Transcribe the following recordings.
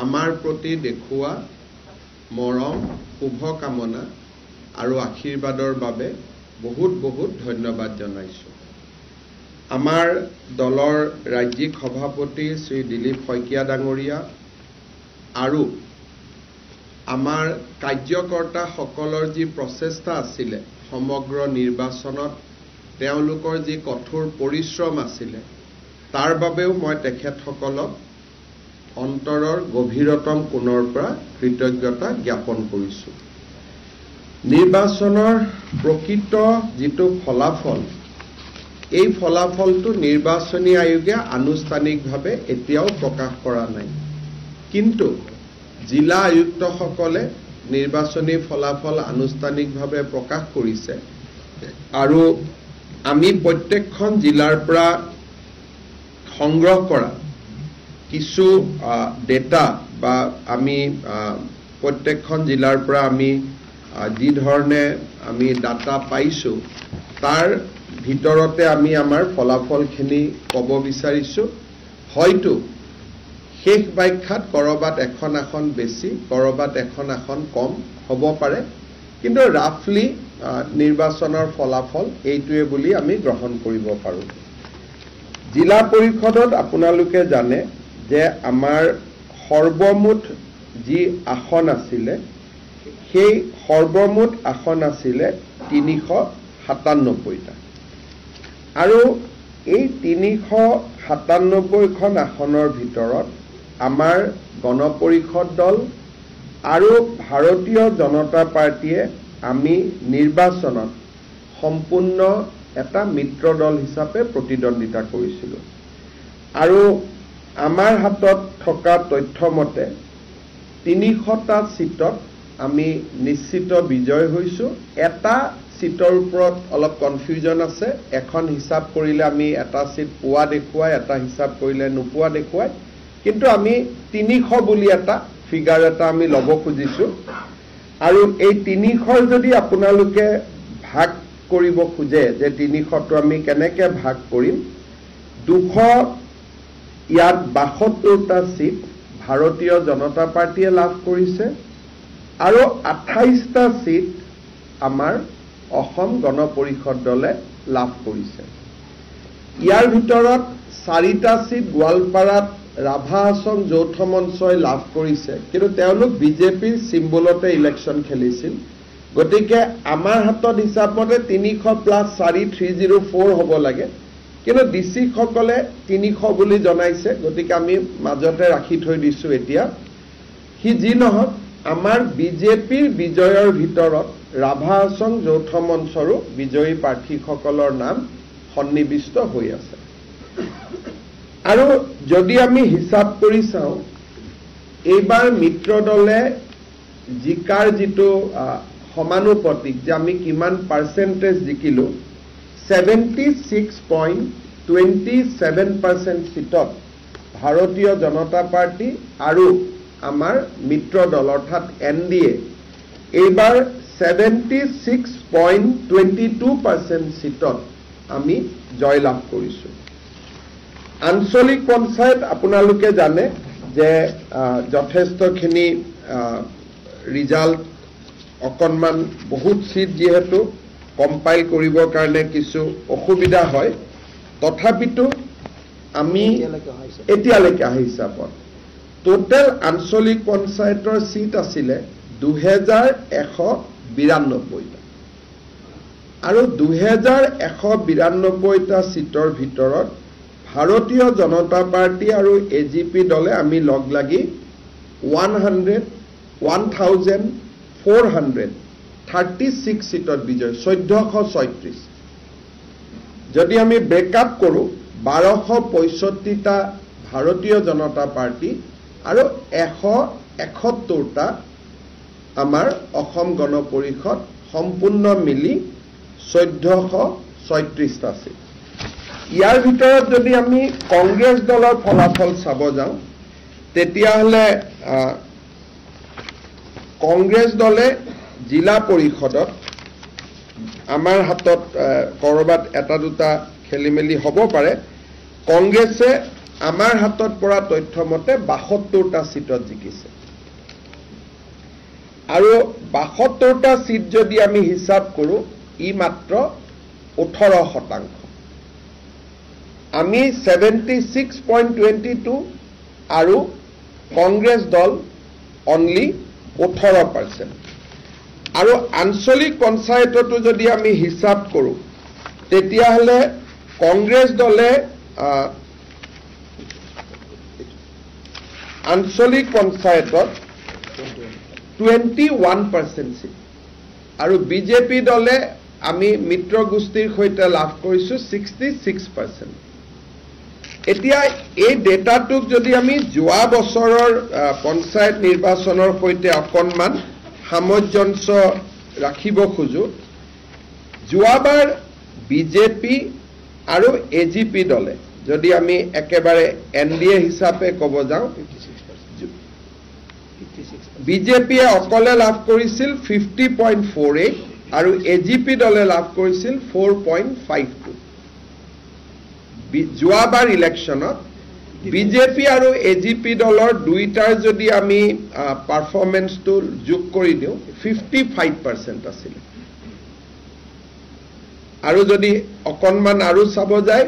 আমাৰ প্ৰতি দেখুওৱা মৰম, শুভকামনা আৰু আশীৰ্বাদৰ বাবে বহুত বহুত ধন্যবাদ জনাইছোঁ। আমাৰ দলৰ ৰাজ্যিক সভাপতি শ্ৰী দিলীপ শইকীয়া ডাঙৰীয়া আৰু আমাৰ কাৰ্যকৰ্তাসকলৰ যি প্ৰচেষ্টা আছিলে, সমগ্ৰ নিৰ্বাচনত তেওঁলোকৰ যি কঠোৰ পৰিশ্ৰম আছিলে, তাৰ বাবেও মই তেখেতসকলক অন্তৰৰ গভীৰতম কোণৰ পৰা কৃতজ্ঞতা জ্ঞাপন কৰিছোঁ। নিৰ্বাচনৰ প্ৰকৃত যিটো ফলাফল, এই ফলাফলটো নিৰ্বাচনী আয়োগে আনুষ্ঠানিকভাৱে এতিয়াও প্ৰকাশ কৰা নাই, কিন্তু জিলা আয়ুক্তসকলে নিৰ্বাচনী ফলাফল আনুষ্ঠানিকভাৱে প্ৰকাশ কৰিছে আৰু আমি প্ৰত্যেকখন জিলাৰ পৰা সংগ্ৰহ কৰা কিছু ডেটা বা আমি প্ৰত্যেকখন জিলাৰ পৰা আমি যি ধৰণে আমি ডাটা পাইছোঁ, তাৰ ভিতৰতে আমি আমাৰ ফলাফলখিনি ক'ব বিচাৰিছোঁ। হয়তো শেষ ব্যাখ্যাত ক'ৰবাত এখন আসন বেছি, ক'ৰবাত এখন আসন কম হ'ব পাৰে, কিন্তু ৰাফলি নিৰ্বাচনৰ ফলাফল এইটোৱে বুলি আমি গ্ৰহণ কৰিব পাৰোঁ। জিলা পৰিষদত আপোনালোকে জানে যে আমাৰ সৰ্বমুঠ যি আসন আছিলে, সেই সৰ্বমুঠ আসন আছিলে 397টা আৰু এই 397খন আসনৰ ভিতৰত আমাৰ গণ পৰিষদ দল আৰু ভাৰতীয় জনতা পাৰ্টীয়ে আমি নিৰ্বাচনত সম্পূৰ্ণ এটা মিত্ৰ দল হিচাপে প্ৰতিদ্বন্দ্বিতা কৰিছিলোঁ আৰু আমাৰ হাতত থকা তথ্য মতে 300টা চিটত আমি নিশ্চিত বিজয় হৈছোঁ। এটা চিটৰ ওপৰত অলপ কনফিউজন আছে, এখন হিচাপ কৰিলে আমি এটা চিট পোৱা দেখুৱাই, এটা হিচাপ কৰিলে নোপোৱা দেখুৱাই, কিন্তু আমি 300 বুলি এটা ফিগাৰ এটা আমি ল'ব খুজিছোঁ। আৰু এই 300ৰ যদি আপোনালোকে ভাগ কৰিব খোজে যে 300টো আমি কেনেকৈ ভাগ কৰিম, 200 ইয়াত 72টা চিট ভাৰতীয় জনতা পাৰ্টীয়ে লাভ কৰিছে আৰু 28টা চিট আমাৰ অসম গণ পৰিষদ দলে লাভ কৰিছে। ইয়াৰ ভিতৰত 4টা চিট গোৱালপাৰাত ৰাভা হাছং যৌথ মঞ্চই লাভ কৰিছে, কিন্তু তেওঁলোক বিজেপিৰ চিম্বলতে ইলেকশ্যন খেলিছিল, গতিকে আমাৰ হাতত হিচাপমতে 300 প্লাছ 4 304 হ'ব লাগে, কিন্তু ডি চিসকলে 300 বুলি জনাইছে, গতিকে আমি মাজতে ৰাখি থৈ দিছোঁ। এতিয়া সি যি নহওক, আমাৰ বিজেপিৰ বিজয়ৰ ভিতৰত ৰাভা হাছং যৌথ মঞ্চৰো বিজয়ী প্ৰাৰ্থীসকলৰ নাম সন্নিৱিষ্ট হৈ আছে। আৰু যদি আমি হিচাপ কৰি চাওঁ, এইবাৰ মিত্ৰ দলে জিকাৰ যিটো সমানুপাতিক যে আমি কিমান পাৰ্চেণ্টেজ জিকিলোঁ, 76.27% চিটত ভাৰতীয় জনতা পাৰ্টী আৰু আমাৰ মিত্ৰ দল অৰ্থাৎ এন ডি এ এইবাৰ 76.22% চিটত আমি জয়লাভ কৰিছোঁ। আঞ্চলিক পঞ্চায়ত আপোনালোকে জানে যে যথেষ্টখিনি ৰিজাল্ট অকণমান বহুত চিট যিহেতু কম্পাইল কৰিবৰ কাৰণে কিছু অসুবিধা হয়, তথাপিতো আমি এতিয়ালৈকে অহা হিচাপত টোটেল আঞ্চলিক পঞ্চায়তৰ চিট আছিলে 2192টা আৰু 2192টা চিটৰ ভিতৰত ভাৰতীয় জনতা পাৰ্টী আৰু এ জি পি দলে আমি লগ লাগি 1436 চিটত বিজয়, 1436। যদি আমি ব্ৰেকআপ কৰোঁ, 1265টা ভাৰতীয় জনতা পাৰ্টী আৰু 171টা আমাৰ অসম গণ পৰিষদ সম্পূৰ্ণ মিলি 1436টা চিট। ইয়াৰ ভিতৰত যদি আমি কংগ্ৰেছ দলৰ ফলাফল চাব যাওঁ, তেতিয়াহ'লে কংগ্ৰেছ দলে জিলা পৰিষদত আমাৰ হাতত ক'ৰবাত এটা দুটা খেলি মেলি হ'ব পাৰে, কংগ্ৰেছে আমাৰ হাতত পৰা তথ্য মতে 72টা চিটত জিকিছে। আৰু 72টা চিট যদি আমি হিচাপ কৰোঁ, ই মাত্ৰ 18%। আমি 76.22 আৰু কংগ্ৰেছ দল অনলি 18%। আৰু আঞ্চলিক পঞ্চায়ততো যদি আমি হিচাপ কৰোঁ, তেতিয়াহ'লে কংগ্ৰেছ দলে আঞ্চলিক পঞ্চায়তত 21% চিট আৰু বিজেপি দলে আমি মিত্ৰগোষ্ঠীৰ সৈতে লাভ কৰিছোঁ 66%। এতিয়া এই ডেটাটোক যদি আমি যোৱা বছৰৰ পঞ্চায়ত নিৰ্বাচনৰ সৈতে অকণমান সামঞ্জস্য ৰাখিব খোজোঁ, যোৱাবাৰ বিজেপি আৰু এ জি পি দলে যদি আমি একেবাৰে এন ডি এ হিচাপে ক'ব যাওঁ, বিজেপিয়ে অকলে লাভ কৰিছিল 50.48 আৰু এ জি পি দলে লাভ কৰিছিল 4.52। যোৱাবাৰ ইলেকশ্যনত বিজেপি আৰু এ জি পি দলৰ দুইটাৰ যদি আমি পাৰফৰ্মেঞ্চটো যোগ কৰি দিওঁ, 55% আছিলে। আৰু যদি অকণমান আৰু চাব যায়,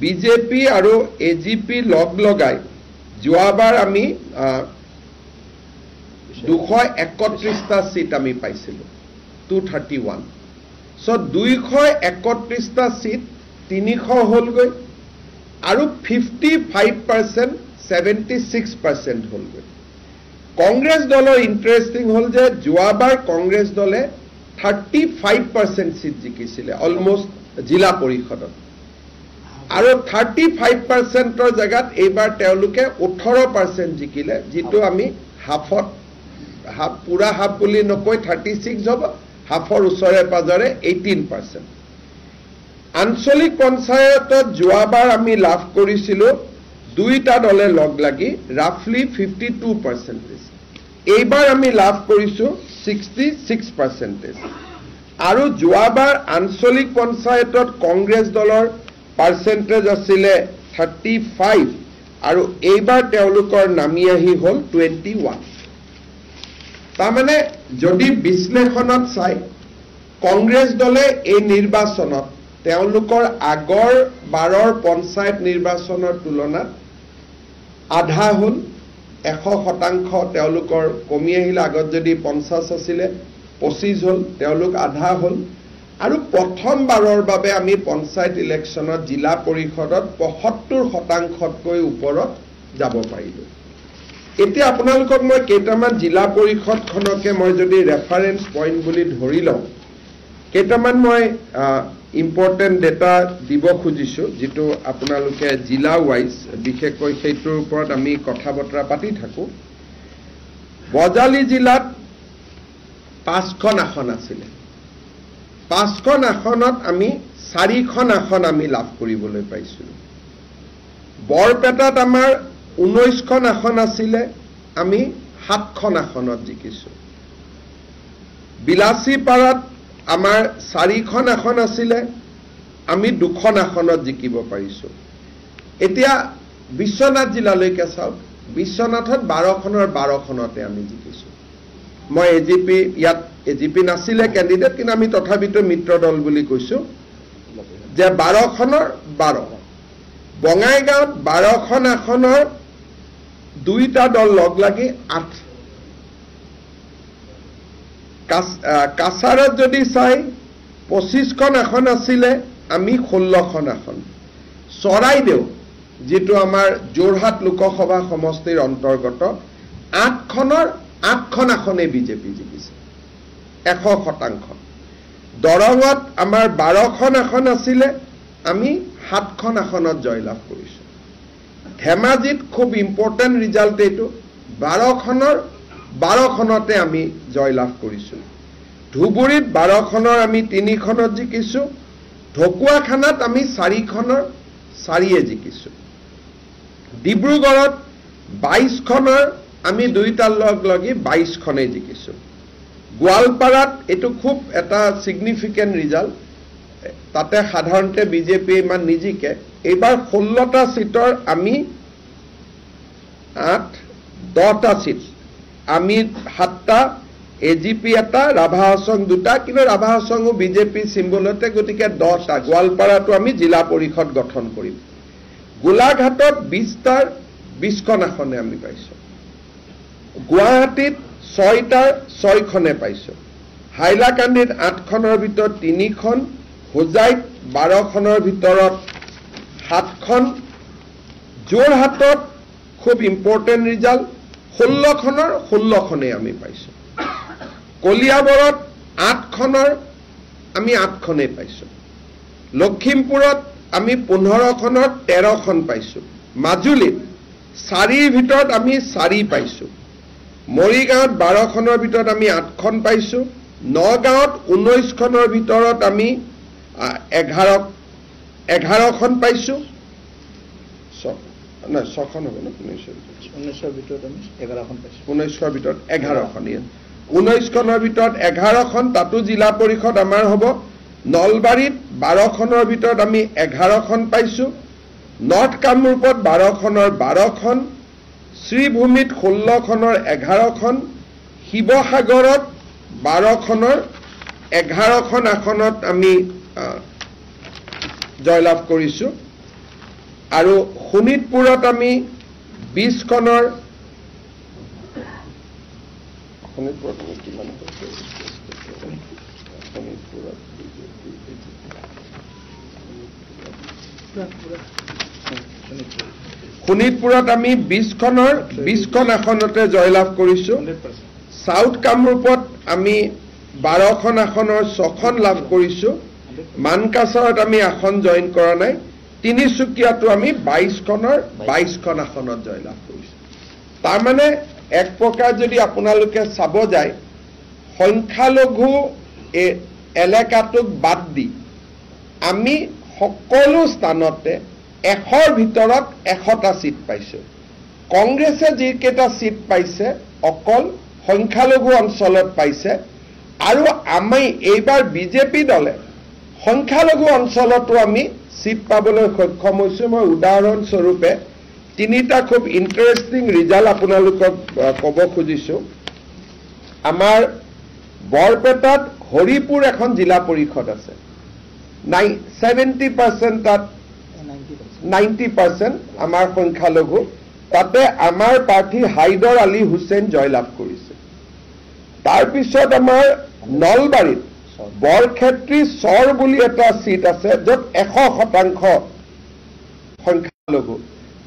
বিজেপি আৰু এ জি পি লগ লগাই যোৱাবাৰ আমি 231টা চিট আমি পাইছিলোঁ, 231। চ' 231টা চিট 300 হ'লগৈ আৰু 55% 76% হ'লগৈ। কংগ্ৰেছ দলৰ ইণ্টাৰেষ্টিং হ'ল যে যোৱাবাৰ কংগ্ৰেছ দলে 35% চিট জিকিছিলে অলমষ্ট জিলা পৰিষদত, আৰু 35%ৰ জেগাত এইবাৰ তেওঁলোকে 18% জিকিলে, যিটো আমি হাফত, হাফ পুৰা হাফ বুলি নকৈ 36 হ'ব, হাফৰ ওচৰে পাজৰে 18%। আঞ্চলিক পঞ্চায়তত যোৱাবাৰ আমি লাভ কৰিছিলোঁ দুইটা দলে লগ লাগি ৰাফলি 52%, এইবাৰ আমি লাভ কৰিছোঁ 66%। আৰু যোৱাবাৰ আঞ্চলিক পঞ্চায়তত কংগ্ৰেছ দলৰ পাৰ্চেণ্টেজ আছিলে 35 আৰু এইবাৰ তেওঁলোকৰ নামি আহি হ'ল 21। তাৰমানে যদি বিশ্লেষণত চাই, কংগ্ৰেছ দলে এই নিৰ্বাচনত তেওঁলোকৰ আগৰ বাৰৰ পঞ্চায়ত নিৰ্বাচনৰ তুলনাত আধা হ'ল, 100% তেওঁলোকৰ কমি আহিলে। আগত যদি 50 আছিলে 25 হ'ল, তেওঁলোক আধা হ'ল। আৰু প্ৰথমবাৰৰ বাবে আমি পঞ্চায়ত ইলেকশ্যনত জিলা পৰিষদত 75%তকৈ ওপৰত যাব পাৰিলোঁ। এতিয়া আপোনালোকক মই কেইটামান জিলা পৰিষদখনকে মই যদি ৰেফাৰেঞ্চ পইণ্ট বুলি ধৰি লওঁ, কেইটামান মই ইম্পৰ্টেণ্ট ডেটা দিব খুজিছোঁ, যিটো আপোনালোকে জিলা ৱাইজ বিশেষকৈ সেইটোৰ ওপৰত আমি কথা বতৰা পাতি থাকোঁ। বজালী জিলাত 5খন আসন আছিলে, 5খন আসনত আমি 4খন আসন আমি লাভ কৰিবলৈ পাইছিলোঁ। বৰপেটাত আমাৰ 19খন আসন আছিলে, আমি 7খন আসনত জিকিছোঁ। বিলাচীপাৰাত আমাৰ 4খন আসন আছিলে, আমি 2খন আসনত জিকিব পাৰিছোঁ। এতিয়া বিশ্বনাথ জিলালৈকে চাওক, বিশ্বনাথত 12খনৰ 12খনতে আমি জিকিছোঁ। মই এ জি পি, ইয়াত এ জি পি নাছিলে কেণ্ডিডেট, কিন্তু আমি তথাপিতো মিত্ৰ দল বুলি কৈছোঁ যে 12খনৰ 12। বঙাইগাঁৱত 12খন আসনৰ দুইটা দল লগ লাগি 8। কাছাৰত যদি চাই 25খন আসন আছিলে, আমি 16খন আসন। চৰাইদেউ, যিটো আমাৰ যোৰহাট লোকসভা সমষ্টিৰ অন্তৰ্গত, 8খনৰ 8খন আসনেই বিজেপি জিকিছে, 100%। দৰঙত আমাৰ 12খন আসন আছিলে, আমি 7খন আসনত জয়লাভ কৰিছোঁ। ধেমাজিত খুব ইম্পৰ্টেণ্ট ৰিজাল্ট এইটো, 12খনৰ 12খনতে আমি জয়লাভ কৰিছোঁ। ধুবুৰীত 12খনৰ আমি 3খনত জিকিছোঁ। ঢকুৱাখানাত আমি 4খনৰ 4 জিকিছোঁ। ডিব্ৰুগড়ত 22খনৰ আমি দুইটাৰ লগ লাগি 22খনেই জিকিছোঁ। গোৱালপাৰাত এইটো খুব এটা ছিগনিফিকেণ্ট ৰিজাল্ট, তাতে সাধাৰণতে বিজেপিয়ে ইমান নিজিকে, এইবাৰ 16টা চিটৰ আমি 8 10টা চিট, আমি 7টা, এ জি পি এটা, ৰাভা হাছং 2টা, কিন্তু ৰাভা হাছঙো বিজেপি চিম্বলতে, গতিকে 10টা। গোৱালপাৰাটো আমি জিলা পৰিষদ গঠন কৰিম। গোলাঘাটত 20টাৰ 20খন আসনে আমি পাইছোঁ। গুৱাহাটীত 6টাৰ 6খনে পাইছোঁ। হাইলাকান্দিত 8খনৰ ভিতৰত 3খন, হোজাইত 12খনৰ ভিতৰত 7খন, যোৰহাটত খুব ইম্পৰ্টেণ্ট ৰিজাল্ট, 16খনৰ 16খনেই আমি পাইছোঁ। কলিয়াবৰত 8খনৰ আমি 8খনেই পাইছোঁ। লখিমপুৰত আমি 15খনৰ 13খন পাইছোঁ। মাজুলীত 4ৰ ভিতৰত আমি 4 পাইছোঁ। মৰিগাঁৱত 12খনৰ ভিতৰত আমি 8খন পাইছোঁ। নগাঁৱত 19খনৰ ভিতৰত আমি 11খন পাইছোঁ। নহয়, 6খন হ'ব ন? 19ৰ ভিতৰত আমি 11খন পাইছোঁ। 19ৰ ভিতৰত 11খন, 19খনৰ ভিতৰত 11খন, তাতো জিলা পৰিষদ আমাৰ হ'ব। নলবাৰীত 12খনৰ ভিতৰত আমি 11খন পাইছোঁ। নৰ্থ কামৰূপত 12খনৰ 12খন, শ্ৰীভূমিত 16খনৰ 11খন, শিৱসাগৰত 12খনৰ 11খন আসনত আমি জয়লাভ কৰিছোঁ। আৰু শোণিতপুৰত আমি 20খনৰ, শোণিতপুৰত আমি কিমান পাইছোঁ? শোণিতপুৰত শোণিতপুৰত আমি 20খনৰ 20খন আসনতে জয়লাভ কৰিছোঁ। চাউথ কামৰূপত আমি 12খন আসনৰ 6খন লাভ কৰিছোঁ। মানকাছাৰত আমি আসন জইন কৰা নাই। তিনিচুকীয়াতো আমি 22খনৰ 22খন আসনত জয়লাভ কৰিছোঁ। তাৰমানে এক প্ৰকাৰ যদি আপোনালোকে চাব যায়, সংখ্যালঘু এই এলেকাটোক বাদ দি আমি সকলো স্থানতে 100ৰ ভিতৰত 100টা চিট পাইছোঁ। কংগ্ৰেছে যিকেইটা চিট পাইছে অকল সংখ্যালঘু অঞ্চলত পাইছে, আৰু আমি এইবাৰ বিজেপি দলে সংখ্যালঘু অঞ্চলতো আমি চিট পাবলৈ সক্ষম হৈছোঁ। মই উদাহৰণস্বৰূপে 3টা খুব ইণ্টাৰেষ্টিং ৰিজাল্ট আপোনালোকক ক'ব খুজিছোঁ। আমাৰ বৰপেটাত হৰিপুৰ এখন জিলা পৰিষদ আছে, 70% তাত 90% আমাৰ সংখ্যালঘু, তাতে আমাৰ প্ৰাৰ্থী হাইদৰ আলী হুছেইন জয়লাভ কৰিছে। তাৰপিছত আমাৰ নলবাৰীত বৰক্ষেত্ৰী চৰ বুলি এটা চিট আছে য'ত 100% সংখ্যালঘু,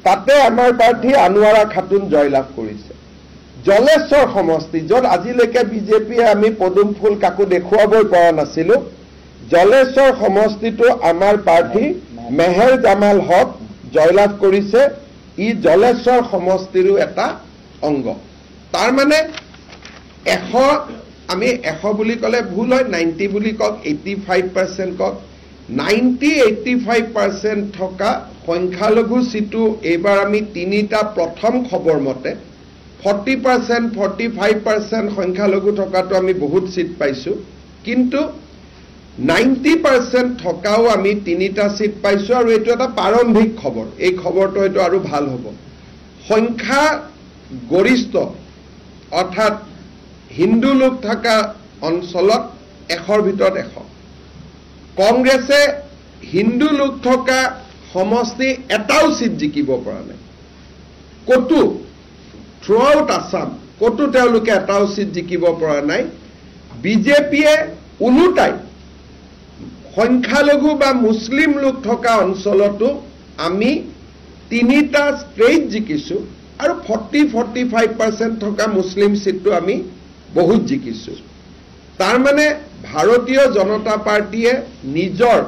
তাতে আমাৰ প্ৰাৰ্থী আনোৱাৰা খাতুন জয়লাভ কৰিছে। জলেশ্বৰ সমষ্টি য'ত আজিলৈকে বিজেপিয়ে আমি পদুম ফুল কাকো দেখুৱাবই পৰা নাছিলোঁ, জলেশ্বৰ সমষ্টিটো আমাৰ প্ৰাৰ্থী মেহেৰ জামাল হক জয়লাভ কৰিছে। ই জলেশ্বৰ সমষ্টিৰো এটা অংগ। তাৰমানে 100, আমি 100 বুলি ক'লে ভুল হয়, 90 বুলি কওক, 85% কওক, 90-85% থকা সংখ্যালঘু চিটো এইবাৰ আমি 3টা প্ৰথম খবৰ মতে 40%, 45% সংখ্যালঘু থকাটো আমি বহুত চিট পাইছোঁ, কিন্তু 90% থকাও আমি 3টা চিট পাইছোঁ। আৰু এইটো এটা প্ৰাৰম্ভিক খবৰ, এই খবৰটো হয়তো আৰু ভাল হ'ব। সংখ্যা গৰিষ্ঠ অৰ্থাৎ হিন্দু লোক থকা অঞ্চলত 100ৰ ভিতৰত 100, কংগ্ৰেছে হিন্দু লোক থকা সমষ্টি এটাও চিট জিকিব পৰা নাই, ক'তো থ্ৰু আউট আছাম ক'তো তেওঁলোকে এটাও চিট জিকিব পৰা নাই। বিজেপিয়ে ওলোটাই সংখ্যালঘু বা মুছলিম লোক থকা অঞ্চলতো আমি 3টা ষ্ট্ৰেইট জিকিছোঁ, আৰু 40-45% থকা মুছলিম চিটটো আমি বহুত জিকিছোঁ। তাৰমানে ভাৰতীয় জনতা পাৰ্টীয়ে নিজৰ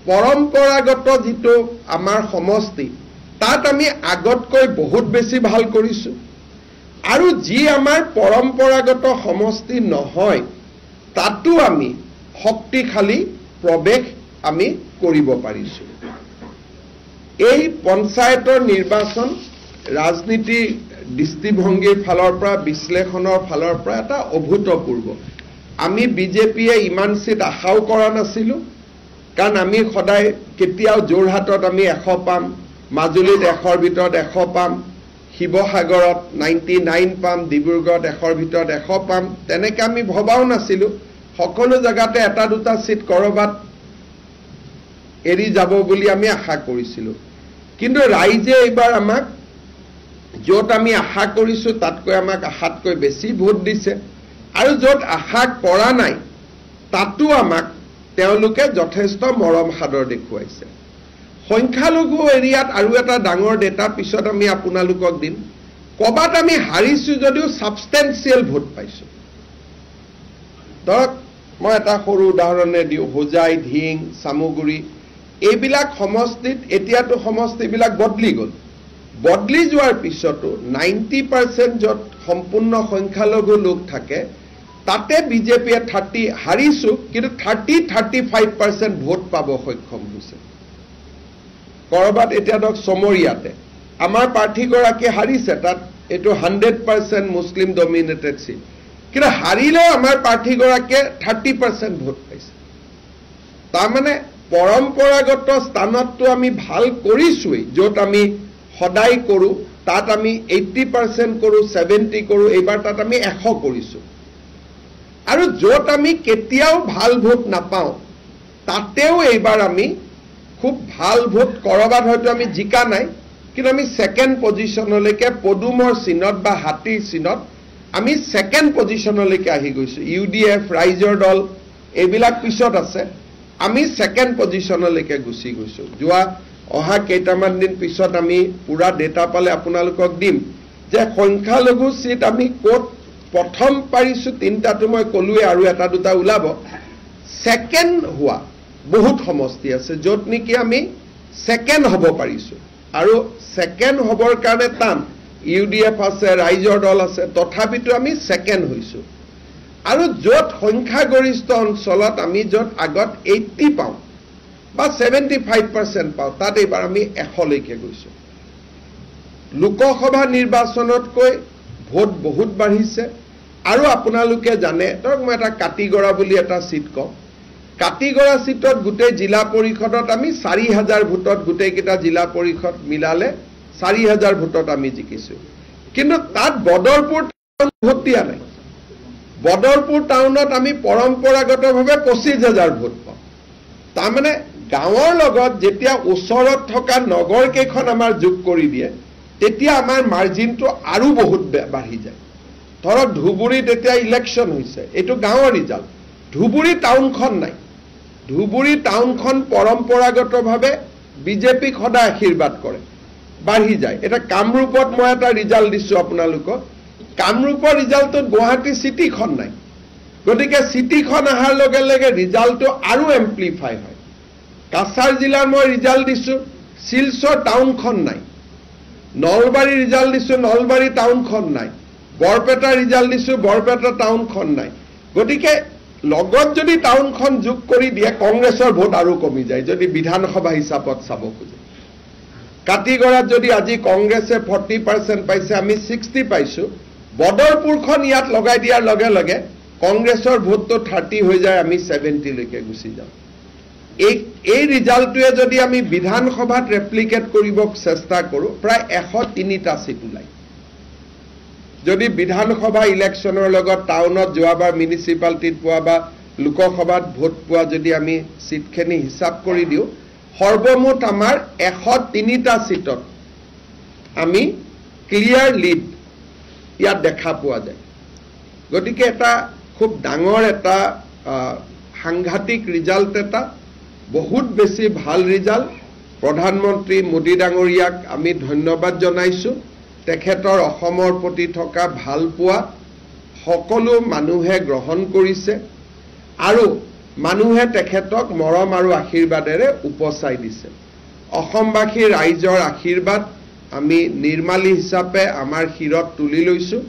পৰম্পৰাগত যিটো আমাৰ সমষ্টি তাত আমি আগতকৈ বহুত বেছি ভাল কৰিছোঁ, আৰু যি আমাৰ পৰম্পৰাগত সমষ্টি নহয় তাতো আমি শক্তিশালী প্ৰৱেশ আমি কৰিব পাৰিছোঁ। এই পঞ্চায়তৰ নিৰ্বাচন ৰাজনীতি দৃষ্টিভংগীৰ ফালৰ পৰা, বিশ্লেষণৰ ফালৰ পৰা এটা অভূতপূৰ্ব। আমি বিজেপিয়ে ইমান চিট আশাও কৰা নাছিলোঁ, কাৰণ আমি সদায় কেতিয়াও যোৰহাটত আমি 100 পাম, মাজুলীত 100ৰ ভিতৰত 100 পাম, শিৱসাগৰত 99 পাম, ডিব্ৰুগড়ত 100ৰ ভিতৰত 100 পাম, তেনেকৈ আমি ভবাও নাছিলোঁ। সকলো জেগাতে এটা দুটা চিট ক'ৰবাত এৰি যাব বুলি আমি আশা কৰিছিলোঁ। কিন্তু ৰাইজে এইবাৰ আমাক য'ত আমি আশা কৰিছোঁ তাতকৈ আমাক আশাতকৈ বেছি ভোট দিছে, আৰু য'ত আশা কৰা নাই তাতো আমাক তেওঁলোকে যথেষ্ট মৰম সাদৰ দেখুৱাইছে। সংখ্যালঘু এৰিয়াত আৰু এটা ডাঙৰ ডেটা পিছত আমি আপোনালোকক দিম। ক'ৰবাত আমি হাৰিছোঁ যদিও ছাবষ্টেঞ্চিয়েল ভোট পাইছোঁ। ধৰক মই এটা সৰু উদাহৰণে দিওঁ, হোজাই, ঢিং, চামগুৰি এইবিলাক সমষ্টিত এতিয়াতো সমষ্টিবিলাক বদলি গ'ল। বদলি যোৱাৰ পিছতো 90% য'ত সম্পূৰ্ণ সংখ্যালঘু লোক থাকে তাতে বিজেপিয়ে 30 হাৰিছোঁ, কিন্তু 30-35% ভোট পাব সক্ষম হৈছে। ক'ৰবাত এতিয়া ধৰক চমৰীয়াতে আমাৰ প্ৰাৰ্থীগৰাকীয়ে হাৰিছে, তাত এইটো 100% মুছলিম ডমিনেটেড চিট, কিন্তু হাৰিলেও আমাৰ প্ৰাৰ্থীগৰাকীয়ে 30% ভোট পাইছে। তাৰমানে পৰম্পৰাগত স্থানততো আমি ভাল কৰিছোঁৱেই, য'ত আমি সদায় কৰোঁ তাত আমি 80% কৰোঁ, 70 কৰোঁ, এইবাৰ তাত আমি 100 কৰিছোঁ। আৰু য'ত আমি কেতিয়াও ভাল ভোট নাপাওঁ তাতেও এইবাৰ আমি খুব ভাল ভোট, ক'ৰবাত হয়তো আমি জিকা নাই, কিন্তু আমি ছেকেণ্ড পজিশ্যনলৈকে পদুমৰ চিনত বা হাতীৰ চিনত আমি ছেকেণ্ড পজিশ্যনলৈকে আহি গৈছোঁ। ইউ ডি এফ, ৰাইজৰ দল এইবিলাক পিছত আছে, আমি ছেকেণ্ড পজিশ্যনলৈকে গুচি গৈছোঁ। যোৱা অহা কেইটামান দিন পিছত আমি পূৰা ডেটা পালে আপোনালোকক দিম যে সংখ্যালঘু চিট আমি ক'ত প্ৰথম পাৰিছোঁ। তিনিটাটো মই ক'লোৱে, আৰু এটা দুটা ওলাব। ছেকেণ্ড হোৱা বহুত সমষ্টি আছে য'ত নেকি আমি ছেকেণ্ড হ'ব পাৰিছোঁ, আৰু ছেকেণ্ড হ'বৰ কাৰণে টান, ইউ ডি এফ আছে, ৰাইজৰ দল আছে, তথাপিতো আমি ছেকেণ্ড হৈছোঁ। আৰু য'ত সংখ্যাগৰিষ্ঠ অঞ্চলত আমি য'ত আগত 80 পাওঁ বা 75% পাওঁ, তাত এইবাৰ আমি 100লৈকে গৈছোঁ। লোকসভা নিৰ্বাচনতকৈ ভোট বহুত বাঢ়িছে। আৰু আপোনালোকে জানে, ধৰক মই এটা কাটিগড়া বুলি এটা চিট কওঁ, কাটিগড়া চিটত গোটেই জিলা পৰিষদত আমি 4000 ভোটত গোটেইকেইটা জিলা পৰিষদ মিলালে 4000 ভোটত আমি জিকিছোঁ। কিন্তু তাত বদৰপুৰ ভোট দিয়া নাই। বদৰপুৰ টাউনত আমি পৰম্পৰাগতভাৱে 25000 ভোট পাওঁ। তাৰমানে গাঁৱৰ লগত যেতিয়া ওচৰত থকা নগৰকেইখন আমাৰ যোগ কৰি দিয়ে তেতিয়া আমাৰ মাৰ্জিনটো আৰু বহুত বাঢ়ি যায়। ধৰক ধুবুৰীত এতিয়া ইলেকশ্যন হৈছে, এইটো গাঁৱৰ ৰিজাল্ট, ধুবুৰী টাউনখন নাই। ধুবুৰী টাউনখন পৰম্পৰাগতভাৱে বিজেপিক সদায় আশীৰ্বাদ কৰে, বাঢ়ি যায়। এতিয়া কামৰূপত মই এটা ৰিজাল্ট দিছোঁ আপোনালোকক, কামৰূপৰ ৰিজাল্টটোত গুৱাহাটী চিটিখন নাই, গতিকে চিটিখন অহাৰ লগে লগে ৰিজাল্টটো আৰু এম্প্লিফাই হয়। কাছাৰ জিলাৰ মই ৰিজাল্ট দিছোঁ, শিলচৰ টাউনখন নাই। নলবাৰী ৰিজাল্ট দিছোঁ, নলবাৰী টাউনখন নাই। বৰপেটা ৰিজাল্ট দিছোঁ, বৰপেটা টাউনখন নাই। গতিকে লগত যদি টাউনখন যোগ কৰি দিয়ে কংগ্ৰেছৰ ভোট আৰু কমি যায় যদি বিধানসভা হিচাপত চাব খোজে। কাটিগড়াত যদি আজি কংগ্ৰেছে 40% পাইছে, আমি 60 পাইছোঁ, বদৰপুৰখন ইয়াত লগাই দিয়াৰ লগে লগে কংগ্ৰেছৰ ভোটটো 30 হৈ যায়, আমি 70লৈকে গুচি যাওঁ। এই ৰিজাল্টটোৱে যদি আমি বিধানসভাত ৰেপ্লিকেট কৰিব চেষ্টা কৰোঁ, প্ৰায় 103টা চিট ওলায়। যদি বিধানসভা ইলেকশ্যনৰ লগত টাউনত যোৱাবাৰ মিউনিচিপালিটিত পোৱা বা লোকসভাত ভোট পোৱা যদি আমি চিটখিনি হিচাপ কৰি দিওঁ, সৰ্বমুঠ আমাৰ 103টা চিটত আমি ক্লিয়াৰ লিড ইয়াত দেখা পোৱা যায়। গতিকে এটা খুব ডাঙৰ এটা সাংঘাতিক ৰিজাল্ট, এটা বহুত বেছি ভাল ৰিজাল্ট। প্ৰধানমন্ত্ৰী মোদী ডাঙৰীয়াক আমি ধন্যবাদ জনাইছোঁ। তেখেতৰ অসমৰ প্ৰতি থকা ভালপোৱা সকলো মানুহে গ্ৰহণ কৰিছে আৰু মানুহে তেখেতক মৰম আৰু আশীৰ্বাদেৰে উপচাই দিছে। অসমবাসী ৰাইজৰ আশীৰ্বাদ আমি নিৰ্মালী হিচাপে আমাৰ শিৰত তুলি লৈছোঁ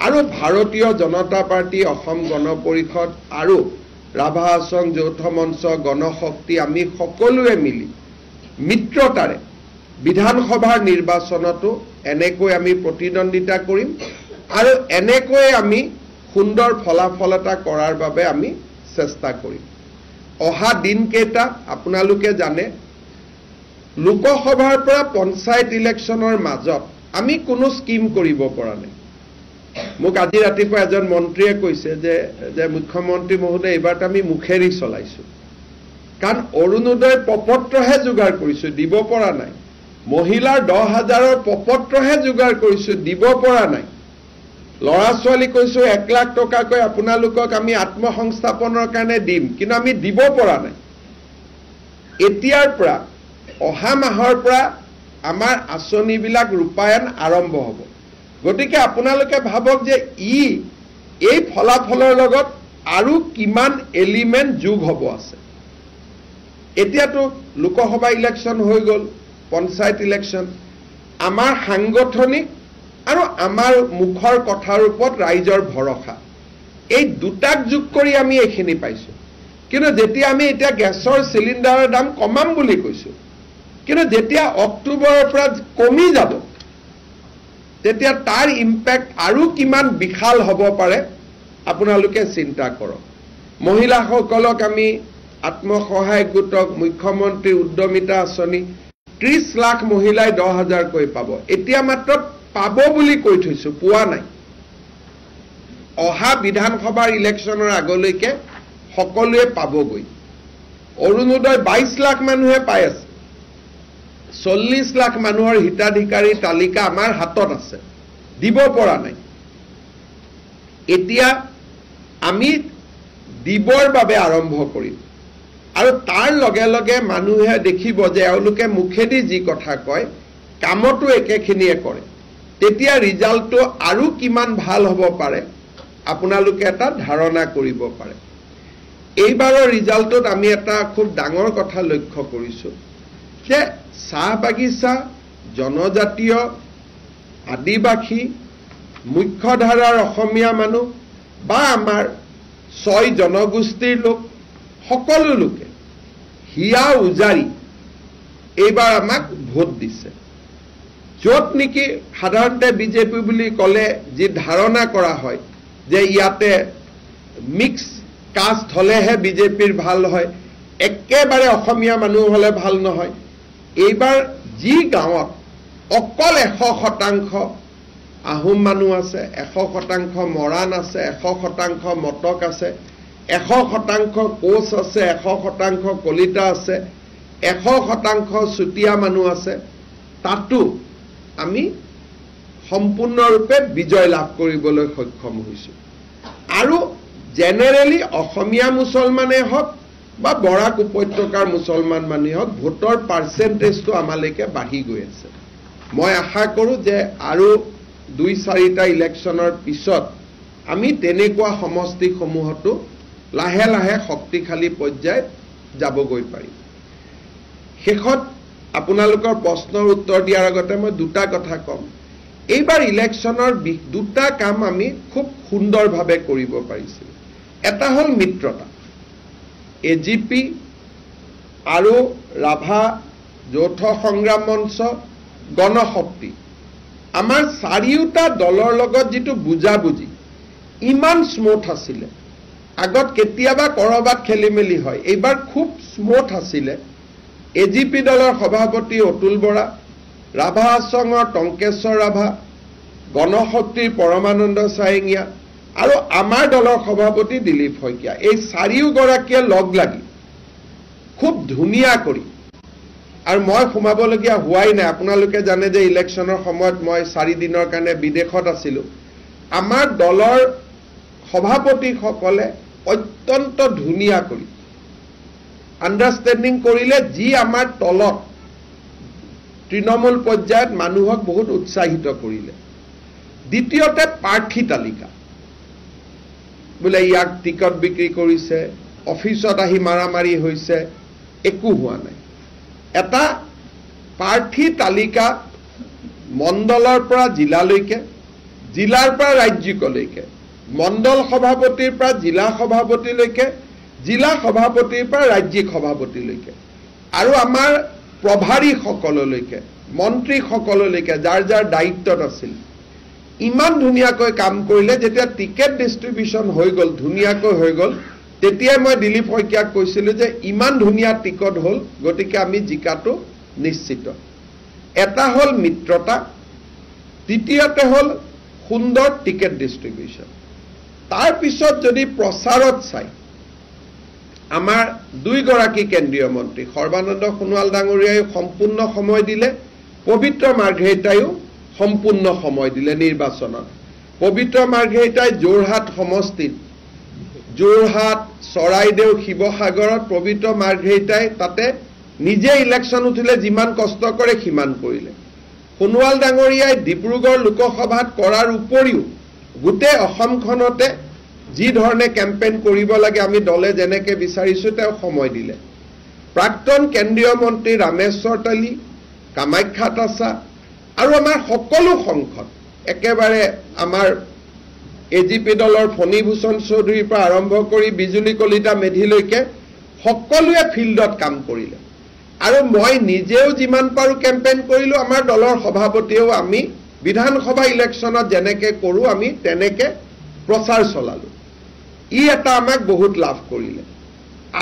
আৰু ভাৰতীয় জনতা পাৰ্টী, অসম গণ পৰিষদ আৰু ৰাভা হাছং যৌথ মঞ্চ, গণশক্তি আমি সকলোৱে মিলি মিত্ৰতাৰে বিধানসভাৰ নিৰ্বাচনতো এনেকৈ আমি প্ৰতিদ্বন্দ্বিতা কৰিম আৰু এনেকৈ আমি সুন্দৰ ফলাফল এটা কৰাৰ বাবে আমি চেষ্টা কৰিম। অহা দিনকেইটা আপোনালোকে জানে, লোকসভাৰ পৰা পঞ্চায়ত ইলেকশ্যনৰ মাজত আমি কোনো স্কীম কৰিব পৰা নাই। মোক আজি ৰাতিপুৱা এজন মন্ত্ৰীয়ে কৈছে যে মুখ্যমন্ত্ৰী মহোদয়, এইবাৰতো আমি মুখেৰি চলাইছোঁ, কাৰণ অৰুণোদয় প্ৰপত্ৰহে যোগাৰ কৰিছোঁ, দিব পৰা নাই। মহিলাৰ 10,000ৰ প্ৰপত্ৰহে যোগাৰ কৰিছোঁ, দিব পৰা নাই। ল'ৰা ছোৱালী কৈছোঁ 1 লাখ টকাকৈ আপোনালোকক আমি আত্মসংস্থাপনৰ কাৰণে দিম, কিন্তু আমি দিব পৰা নাই। এতিয়াৰ পৰা অহা মাহৰ পৰা আমাৰ আঁচনিবিলাক ৰূপায়ণ আৰম্ভ হ'ব। গতিকে আপোনালোকে ভাবক যে এই ফলাফলৰ লগত আৰু কিমান এলিমেণ্ট যোগ হ'ব আছে। এতিয়াতো লোকসভা ইলেকশ্যন হৈ গ'ল, পঞ্চায়ত ইলেকশ্যন, আমাৰ সাংগঠনিক আৰু আমাৰ মুখৰ কথাৰ ওপৰত ৰাইজৰ ভৰসা, এই দুটাক যোগ কৰি আমি এইখিনি পাইছোঁ। কিন্তু যেতিয়া আমি এতিয়া গেছৰ চিলিণ্ডাৰৰ দাম কমাম বুলি কৈছোঁ, কিন্তু যেতিয়া অক্টোবৰৰ পৰা কমি যাব, তেতিয়া তাৰ ইম্পেক্ট আৰু কিমান বিশাল হ'ব পাৰে আপোনালোকে চিন্তা কৰক। মহিলাসকলক আমি আত্মসহায়ক গোটক মুখ্যমন্ত্ৰী উদ্যমিতা আঁচনি 30 লাখ মহিলাই 10,000কৈ পাব। এতিয়া মাত্ৰ পাব বুলি কৈ থৈছোঁ, পোৱা নাই। অহা বিধানসভাৰ ইলেকশ্যনৰ আগলৈকে সকলোৱে পাবগৈ। অৰুণোদয় 22 লাখ মানুহে পাই আছে, 40 লাখ মানুহৰ হিতাধিকাৰীৰ তালিকা আমাৰ হাতত আছে, দিব পৰা নাই। এতিয়া আমি দিবৰ বাবে আৰম্ভ কৰিম আৰু তাৰ লগে লগে মানুহে দেখিব যে এওঁলোকে মুখেদি যি কথা কয় কামতো একেখিনিয়ে কৰে। তেতিয়া ৰিজাল্টটো আৰু কিমান ভাল হ'ব পাৰে আপোনালোকে এটা ধাৰণা কৰিব পাৰে। এইবাৰৰ ৰিজাল্টটোত আমি এটা খুব ডাঙৰ কথা লক্ষ্য কৰিছোঁ যে চাহ বাগিচা, জনজাতীয়, আদিবাসী, মুখ্যধাৰাৰ অসমীয়া মানুহ বা আমাৰ 6 জনগোষ্ঠীৰ লোক, সকলো লোকে হিয়া উজাৰি এইবাৰ আমাক ভোট দিছে। য'ত নেকি সাধাৰণতে বিজেপি বুলি ক'লে যি ধাৰণা কৰা হয় যে ইয়াতে মিক্স কাষ্ট হ'লেহে বিজেপিৰ ভাল হয়, একেবাৰে অসমীয়া মানুহ হ'লে ভাল নহয়। এইবাৰ যি গাঁৱত অকল 100% আহোম মানুহ আছে, 100% মৰাণ আছে, 100% মটক আছে, 100% কোচ আছে, 100% কলিতা আছে, 100% চুতীয়া মানুহ আছে, তাতো আমি সম্পূৰ্ণৰূপে বিজয় লাভ কৰিবলৈ সক্ষম হৈছোঁ। আৰু জেনেৰেলি অসমীয়া মুছলমানে হওক বা বৰাক উপত্যকাৰ মুছলমান মানুহে হওক, ভোটৰ পাৰ্চেণ্টেজটো আমালৈকে বাঢ়ি গৈ আছে। মই আশা কৰোঁ যে আৰু 2-4টা ইলেকশ্যনৰ পিছত আমি তেনেকুৱা সমষ্টিসমূহতো লাহে লাহে শক্তিশালী পৰ্যায়ত যাবগৈ পাৰিম। শেষত আপোনালোকৰ প্ৰশ্নৰ উত্তৰ দিয়াৰ আগতে মই দুটা কথা ক'ম। এইবাৰ ইলেকশ্যনৰ দুটা কাম আমি খুব সুন্দৰভাৱে কৰিব পাৰিছিলোঁ। এটা হ'ল মিত্ৰতা, এজিপি আৰু ৰাভা যৌথ সংগ্ৰাম মঞ্চ, গণশক্তি, আমাৰ চাৰিওটা দলৰ লগত যিটো বুজাবুজি ইমান স্মুথ আছিলে। আগত কেতিয়াবা কৰবাত খেলি মেলি হয়, এইবাৰ খুব স্মুথ আছিলে। এজিপি দলৰ সভাপতি অতুল বৰা, ৰাভা আছঙৰ টংকেশ্বৰ ৰাভা, গণশক্তিৰ পৰমানন্দ চায়েঙীয়া আৰু আমাৰ দলৰ সভাপতি দিলীপ শইকীয়া, এই চাৰিওগৰাকীয়ে লগ লাগি খুব ধুনীয়া কৰি, আৰু মই সোমাবলগীয়া হোৱাই নাই। আপোনালোকে জানে যে ইলেকশ্যনৰ সময়ত মই 4 দিনৰ কাৰণে বিদেশত আছিলোঁ। আমাৰ দলৰ সভাপতিসকলে অত্যন্ত ধুনীয়া কৰি আণ্ডাৰষ্টেণ্ডিং কৰিলে, যি আমাৰ তলত তৃণমূল পৰ্যায়ত মানুহক বহুত উৎসাহিত কৰিলে। দ্বিতীয়তে প্ৰাৰ্থী তালিকা, বোলে ইয়াক টিকট বিক্ৰী কৰিছে, অফিচত আহি মাৰামাৰি হৈছে, একো হোৱা নাই। এটা প্ৰাৰ্থী তালিকা মণ্ডলৰ পৰা জিলালৈকে, জিলাৰ পৰা ৰাজ্যিকলৈকে, মণ্ডল সভাপতিৰ পৰা জিলা সভাপতিলৈকে, জিলা সভাপতিৰ পৰা ৰাজ্যিক সভাপতিলৈকে, আৰু আমাৰ প্ৰভাৰীসকললৈকে, মন্ত্ৰীসকললৈকে, যাৰ যাৰ দায়িত্বত আছিল, ইমান ধুনীয়াকৈ কাম কৰিলে। যেতিয়া টিকেট ডিষ্ট্ৰিবিউশ্যন হৈ গ'ল, ধুনীয়াকৈ হৈ গ'ল, তেতিয়াই মই দিলীপ শইকীয়াক কৈছিলোঁ যে ইমান ধুনীয়া টিকট হ'ল, গতিকে আমি জিকাটো নিশ্চিত। এটা হ'ল মিত্ৰতা, দ্বিতীয়তে হ'ল সুন্দৰ টিকেট ডিষ্ট্ৰিবিউশ্যন। তাৰপিছত যদি প্ৰচাৰত চাই, আমাৰ দুইগৰাকী কেন্দ্ৰীয় মন্ত্ৰী সৰ্বানন্দ সোণোৱাল ডাঙৰীয়াইও সম্পূৰ্ণ সময় দিলে, পবিত্ৰ মাৰ্ঘেৰিটাইও সম্পূৰ্ণ সময় দিলে নিৰ্বাচনত। পবিত্ৰ মাৰ্ঘেৰিটাই যোৰহাট সমষ্টিত, যোৰহাট, চৰাইদেউ, শিৱসাগৰত পবিত্ৰ মাৰ্ঘেৰিটাই তাতে নিজে ইলেকশ্যন উঠিলে যিমান কষ্ট কৰে সিমান কৰিলে। সোণোৱাল ডাঙৰীয়াই ডিব্ৰুগড় লোকসভাত কৰাৰ উপৰিও গোটেই অসমখনতে যি ধৰণে কেম্পেইন কৰিব লাগে আমি দলে যেনেকৈ বিচাৰিছোঁ তেওঁ সময় দিলে। প্ৰাক্তন কেন্দ্ৰীয় মন্ত্ৰী ৰামেশ্বৰ তেলী, কামাখ্যা তাছা আৰু আমাৰ সকলো সংসদ, একেবাৰে আমাৰ এ জি পি দলৰ ফণীভূষণ চৌধুৰীৰ পৰা আৰম্ভ কৰি বিজুলী কলিতা মেধিলৈকে সকলোৱে ফিল্ডত কাম কৰিলে। আৰু মই নিজেও যিমান পাৰোঁ কেম্পেইন কৰিলোঁ, আমাৰ দলৰ সভাপতিয়েও আমি বিধানসভা ইলেকশ্যনত যেনেকৈ কৰোঁ আমি তেনেকৈ প্ৰচাৰ চলালোঁ। ই এটা আমাক বহুত লাভ কৰিলে।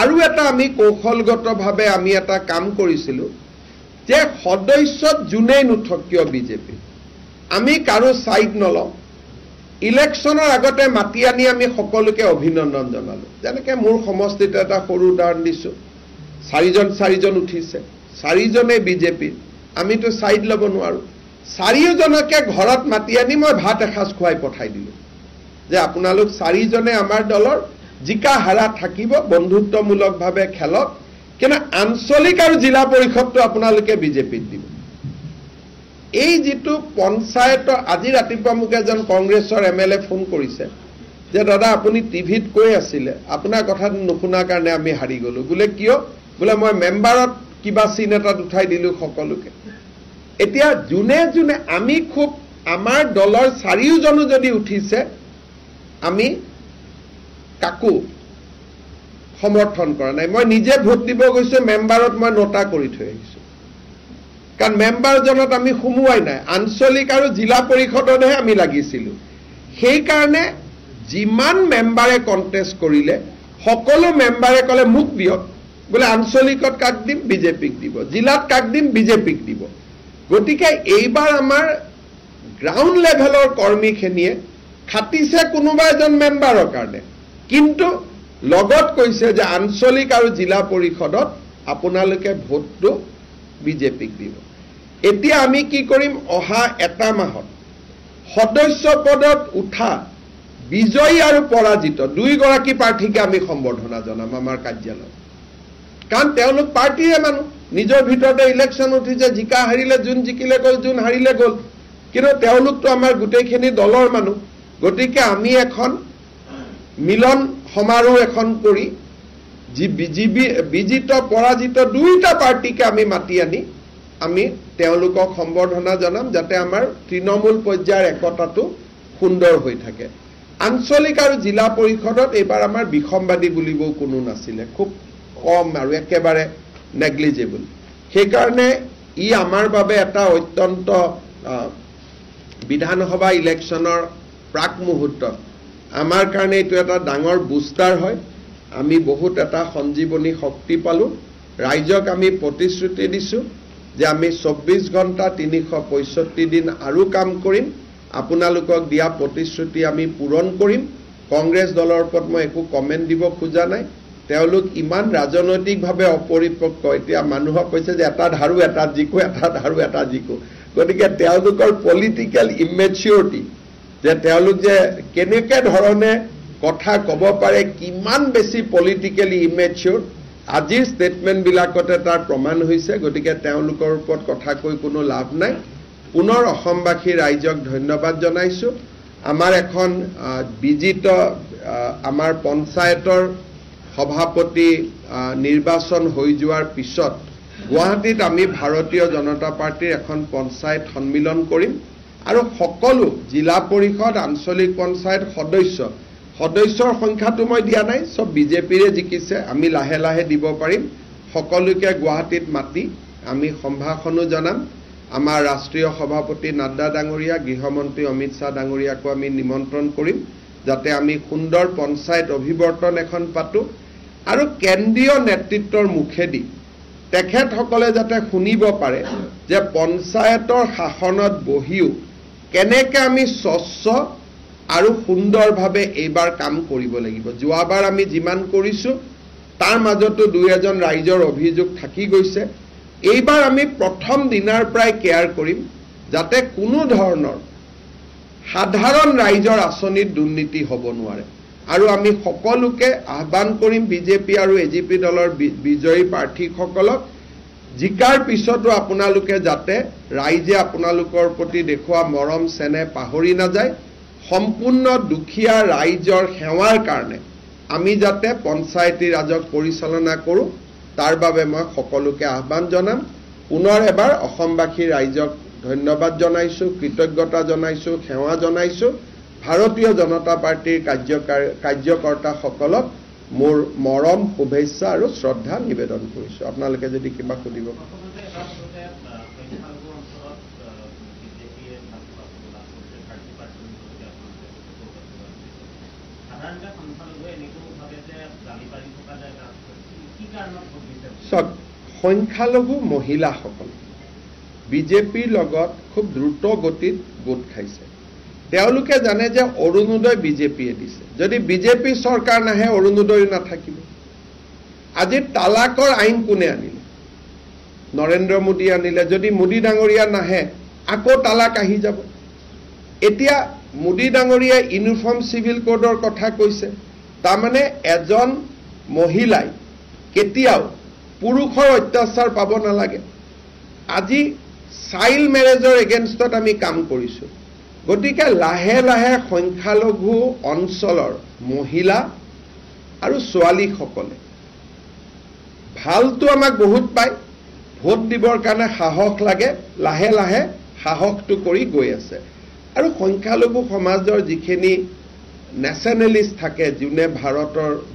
আৰু এটা আমি কৌশলগতভাৱে আমি এটা কাম কৰিছিলোঁ যে সদস্যত যোনেই নুঠক কিয় বিজেপি, আমি কাৰো ছাইড নলওঁ। ইলেকশ্যনৰ আগতে মাতি আনি আমি সকলোকে অভিনন্দন জনালোঁ। যেনেকৈ মোৰ সমষ্টিত এটা সৰু উদাহৰণ দিছোঁ, চাৰিজন উঠিছে, চাৰিজনেই বিজেপিৰ, আমিতো ছাইড ল'ব নোৱাৰোঁ। চাৰিওজনকে ঘৰত মাতি আনি মই ভাত এসাঁজ খুৱাই পঠাই দিলোঁ যে আপোনালোক চাৰিজনে আমাৰ দলৰ জিকা হাৰা থাকিব, বন্ধুত্বমূলকভাৱে খেলক, কিন্তু আঞ্চলিক আৰু জিলা পৰিষদটো আপোনালোকে বিজেপিত দিব। এই যিটো পঞ্চায়তৰ, আজি ৰাতিপুৱা মোক এজন কংগ্ৰেছৰ এম এল এ ফোন কৰিছে যে দাদা আপুনি টিভিত কৈ আছিলে, আপোনাৰ কথা নুশুনাৰ কাৰণে আমি হাৰি গ'লোঁ। বোলে কিয়? বোলে মই মেম্বাৰত কিবা চিন এটাত উঠাই দিলোঁ সকলোকে। এতিয়া যোনে যোনে আমি খুব আমাৰ দলৰ চাৰিওজনো যদি উঠিছে, আমি কাকো সমৰ্থন কৰা নাই। মই নিজে ভোট দিব গৈছোঁ, মেম্বাৰত মই নটা কৰি থৈ আহিছোঁ, কাৰণ মেম্বাৰজনত আমি সোমোৱাই নাই, আঞ্চলিক আৰু জিলা পৰিষদতহে আমি লাগিছিলোঁ। সেইকাৰণে যিমান মেম্বাৰে কণ্টেষ্ট কৰিলে সকলো মেম্বাৰে ক'লে মোক দিয়ক, বোলে আঞ্চলিকত কাক দিম, বিজেপিক দিব, জিলাত কাক দিম, বিজেপিক দিব। গতিকে এইবাৰ আমাৰ গ্ৰাউণ্ড লেভেলৰ কৰ্মীখিনিয়ে খাটিছে কোনোবা এজন মেম্বাৰৰ কাৰণে, কিন্তু লগত কৈছে যে আঞ্চলিক আৰু জিলা পৰিষদত আপোনালোকে ভোটটো বিজেপিক দিব। এতিয়া আমি কি কৰিম, অহা এটা মাহত সদস্য পদত উঠা বিজয়ী আৰু পৰাজিত দুইগৰাকী প্ৰাৰ্থীকে আমি সম্বৰ্ধনা জনাম আমাৰ কাৰ্যালয়ত। কাৰণ তেওঁলোক পাৰ্টীৰে মানুহ, নিজৰ ভিতৰতে ইলেকশ্যন উঠিছে, জিকা হাৰিলে যোন জিকিলে গ'ল, যোন হাৰিলে গ'ল, কিন্তু তেওঁলোকতো আমাৰ গোটেইখিনি দলৰ মানুহ। গতিকে আমি এখন মিলন সমাৰোহ এখন কৰি বিজিত পৰাজিত দুয়োটা পাৰ্টীকে আমি মাতি আনি আমি তেওঁলোকক সম্বৰ্ধনা জনাম, যাতে আমাৰ তৃণমূল পৰ্যায়ৰ একতাটো সুন্দৰ হৈ থাকে। আঞ্চলিক আৰু জিলা পৰিষদত এইবাৰ আমাৰ বিসম্বাদী বুলিবও কোনো নাছিলে, খুব কম আৰু একেবাৰে নেগলিজেবল। সেইকাৰণে ই আমাৰ বাবে এটা অত্যন্ত বিধানসভা ইলেকশ্যনৰ প্ৰাক মুহূৰ্তত আমাৰ কাৰণে এইটো এটা ডাঙৰ বুষ্টাৰ হয়। আমি বহুত এটা সঞ্জীৱনী শক্তি পালোঁ। ৰাইজক আমি প্ৰতিশ্ৰুতি দিছোঁ যে আমি 24 ঘণ্টা 365 দিন আৰু কাম কৰিম, আপোনালোকক দিয়া প্ৰতিশ্ৰুতি আমি পূৰণ কৰিম। কংগ্ৰেছ দলৰ ওপৰত মই একো কমেণ্ট দিব খোজা নাই, তেওঁলোক ইমান ৰাজনৈতিকভাৱে অপৰিপক্ক। এতিয়া মানুহক কৈছে যে এটা ধাৰো এটা জিকো, এটা ধাৰো এটা জিকো। গতিকে তেওঁলোকৰ পলিটিকেল ইমেচিয়ৰিটি, যে তেওঁলোক যে কেনেকৈ ধৰণে কথা ক'ব পাৰে, কিমান বেছি পলিটিকেলি ইমেচিয়ৰ, আজিৰ ষ্টেটমেণ্টবিলাকতে তাৰ প্ৰমাণ হৈছে। গতিকে তেওঁলোকৰ ওপৰত কথা কৈ কোনো লাভ নাই। পুনৰ অসমবাসী ৰাইজক ধন্যবাদ জনাইছোঁ। আমাৰ এখন বিজিত আমাৰ পঞ্চায়তৰ সভাপতি নিৰ্বাচন হৈ যোৱাৰ পিছত গুৱাহাটীত আমি ভাৰতীয় জনতা পাৰ্টীৰ এখন পঞ্চায়ত সন্মিলন কৰিম আৰু সকলো জিলা পৰিষদ, আঞ্চলিক পঞ্চায়ত সদস্যৰ সংখ্যাটো মই দিয়া নাই, চব বিজেপিৰে জিকিছে, আমি লাহে লাহে দিব পাৰিম। সকলোকে গুৱাহাটীত মাতি আমি সম্ভাষণো জনাম। আমাৰ ৰাষ্ট্ৰীয় সভাপতি নাড্ডা ডাঙৰীয়া, গৃহমন্ত্ৰী অমিত শ্বাহ ডাঙৰীয়াকো আমি নিমন্ত্ৰণ কৰিম। যাতে আমি সুন্দৰ পঞ্চায়ত অভিৱৰ্তন এখন পাতোঁ আৰু কেন্দ্ৰীয় নেতৃত্বৰ মুখেদি তেখেতসকলে যাতে শুনিব পাৰে যে পঞ্চায়তৰ শাসনত বহিও কেনেকৈ আমি স্বচ্ছ আৰু সুন্দৰভাৱে এইবাৰ কাম কৰিব লাগিব। যোৱাবাৰ আমি যিমান কৰিছোঁ তাৰ মাজতো দুই এজন ৰাইজৰ অভিযোগ থাকি গৈছে। এইবাৰ আমি প্ৰথম দিনাৰ পৰাই কেয়াৰ কৰিম যাতে কোনো ধৰণৰ সাধাৰণ ৰাইজৰ আঁচনিত দুৰ্নীতি হ'ব নোৱাৰে। আৰু আমি সকলোকে আহ্বান কৰিম বিজেপি আৰু এজিপি দলৰ বিজয়ী প্ৰাৰ্থীসকলক, জিকাৰ পিছতো আপোনালোকে যাতে ৰাইজে আপোনালোকৰ প্ৰতি দেখুওৱা মৰম চেনেহ পাহৰি নাযায়। সম্পূৰ্ণ দুখীয়া ৰাইজৰ সেৱাৰ কাৰণে আমি যাতে পঞ্চায়তী ৰাজক পৰিচালনা কৰোঁ তাৰ বাবে মই সকলোকে আহ্বান জনাম। পুনৰ এবাৰ অসমবাসী ৰাইজক ধন্যবাদ জনাইছোঁ, কৃতজ্ঞতা জনাইছোঁ, সেৱা জনাইছোঁ। ভাৰতীয় জনতা পাৰ্টীৰ কাৰ্যকৰ্তাসকলক মোৰ মৰম, শুভেচ্ছা আৰু শ্ৰদ্ধা নিবেদন কৰিছোঁ। আপোনালোকে যদি কিবা সুধিব। চাওক, সংখ্যালঘু মহিলাসকল বিজেপিৰ লগত খুব দ্ৰুত গতিত গোট খাইছে। তেওঁলোকে জানে যে অৰুণোদয় বিজেপিয়ে দিছে, যদি বিজেপি চৰকাৰ নাহে অৰুণোদয়ো নাথাকিব। আজি তালাকৰ আইন কোনে আনিলে? নৰেন্দ্ৰ মোদী আনিলে। যদি মোদী ডাঙৰীয়া নাহে আকৌ তালাক আহি যাব। এতিয়া মোদী ডাঙৰীয়াই ইউনিফৰ্ম চিভিল কোডৰ কথা কৈছে, তাৰমানে এজন মহিলাই কেতিয়াও পুৰুষৰ অত্যাচাৰ পাব নালাগে। আজি চাইল্ড মেৰেজৰ এগেইনষ্টত আমি কাম কৰিছোঁ। গতিকে লাহে লাহে সংখ্যালঘু অঞ্চলৰ মহিলা আৰু ছোৱালীসকলে ভালটো আমাক বহুত পায়, ভোট দিবৰ কাৰণে সাহস লাগে, লাহে লাহে সাহসটো কৰি গৈ আছে। আৰু সংখ্যালঘু সমাজৰ যিখিনি নেশ্যনেলিষ্ট থাকে, যোনে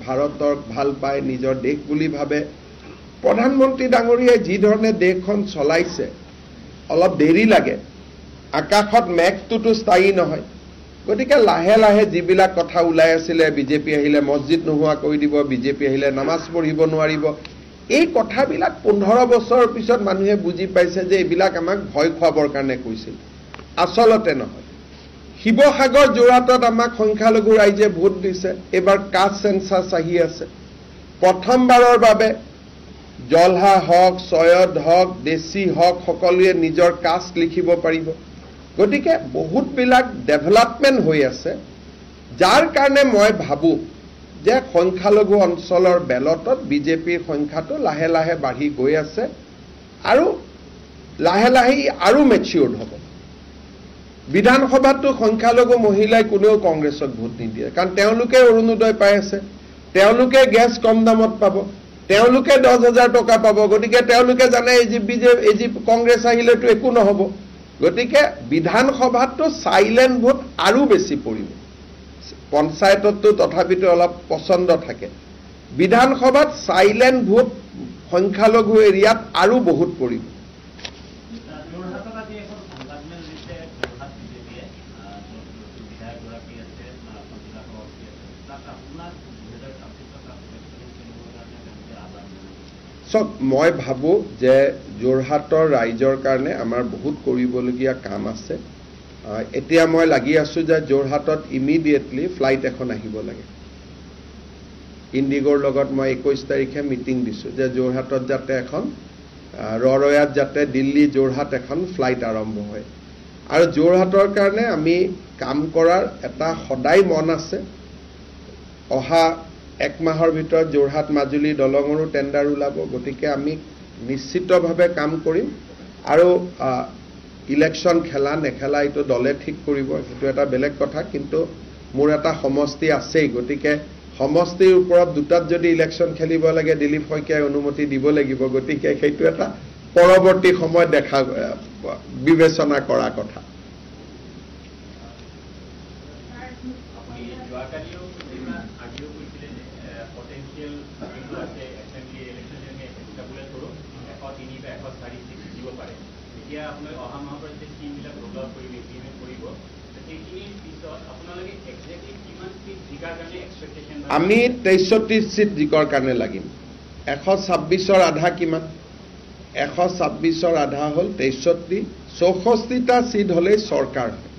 ভাৰতক ভাল পায়, নিজৰ দেশ বুলি ভাবে, প্ৰধানমন্ত্ৰী ডাঙৰীয়াই যি ধৰণে দেশখন চলাইছে অলপ দেৰি লাগে, আকাশত মেঘটোতো স্থায়ী নহয়। গতিকে লাহে লাহে যিবিলাক কথা ওলাই আছিলে, বিজেপি আহিলে মছজিদ নোহোৱা কৰি দিব, বিজেপি আহিলে নামাজ পঢ়িব নোৱাৰিব, এই কথাবিলাক 15 বছৰৰ পিছত মানুহে বুজি পাইছে যে এইবিলাক আমাক ভয় খুৱাবৰ কাৰণে কৈছিল, আচলতে নহয়। শিৱসাগৰ যোৰহাটত আমাক সংখ্যালঘু ৰাইজে ভোট দিছে, এইবাৰ কাষ্ট চেঞ্চাছ আহি আছে। প্ৰথমবাৰৰ বাবে জলহা হওক, চৈয়দ হওক, দেশী হওক, সকলোৱে নিজৰ কাষ্ট লিখিব পাৰিব। গতিকে বহুতবিলাক ডেভেলপমেণ্ট হৈ আছে, যাৰ কাৰণে মই ভাবোঁ যে সংখ্যালঘু অঞ্চলৰ বেলটত বিজেপিৰ সংখ্যাটো লাহে লাহে বাঢ়ি গৈ আছে আৰু লাহে লাহে আৰু মেচিয়ৰ্ড হ'ব। বিধানসভাতো সংখ্যালঘু মহিলাই কোনেও কংগ্ৰেছক ভোট নিদিয়ে, কাৰণ তেওঁলোকে অৰুণোদয় পাই আছে, তেওঁলোকে গেছ কম দামত পাব, তেওঁলোকে 10,000 টকা পাব। গতিকে তেওঁলোকে জানে এই যি এই যি কংগ্ৰেছ আহিলেতো একো নহ'ব। গতিকে বিধানসভাততো চাইলেণ্ট ভোট আৰু বেছি পৰিব। পঞ্চায়ততো তথাপিতো অলপ পচন্দ থাকে, বিধানসভাত চাইলেণ্ট ভোট সংখ্যালঘু এৰিয়াত আৰু বহুত পৰিব। চাওক, মই ভাবোঁ যে যোৰহাটৰ ৰাইজৰ কাৰণে আমাৰ বহুত কৰিবলগীয়া কাম আছে। এতিয়া মই লাগি আছোঁ যে যোৰহাটত ইমিডিয়েটলি ফ্লাইট এখন আহিব লাগে। ইণ্ডিগ'ৰ লগত মই 21 তাৰিখে মিটিং দিছোঁ যে যোৰহাটত যাতে এখন ৰৰৈয়াত যাতে দিল্লী যোৰহাট এখন ফ্লাইট আৰম্ভ হয়। আৰু যোৰহাটৰ কাৰণে আমি কাম কৰাৰ এটা সদায় মন আছে। অহা এক মাহৰ ভিতৰত যোৰহাট মাজুলী দলঙৰো টেণ্ডাৰ ওলাব, গতিকে আমি নিশ্চিতভাৱে কাম কৰিম। আৰু ইলেকশ্যন খেলা নেখেলা এইটো দলে ঠিক কৰিব, সেইটো এটা বেলেগ কথা, কিন্তু মোৰ এটা সমষ্টি আছেই, গতিকে সমষ্টিৰ ওপৰত দুটাত যদি ইলেকশ্যন খেলিব লাগে দিলীপ শইকীয়াই অনুমতি দিব লাগিব। গতিকে সেইটো এটা পৰৱৰ্তী সময়ত দেখা বিবেচনা কৰা কথা। আমি 63 চিট জিকাৰ কাৰণে লাগিম। 126ৰ আধা কিমান? 126ৰ আধা হ'ল 63, 64টা চিট হ'লেই চৰকাৰ হয়।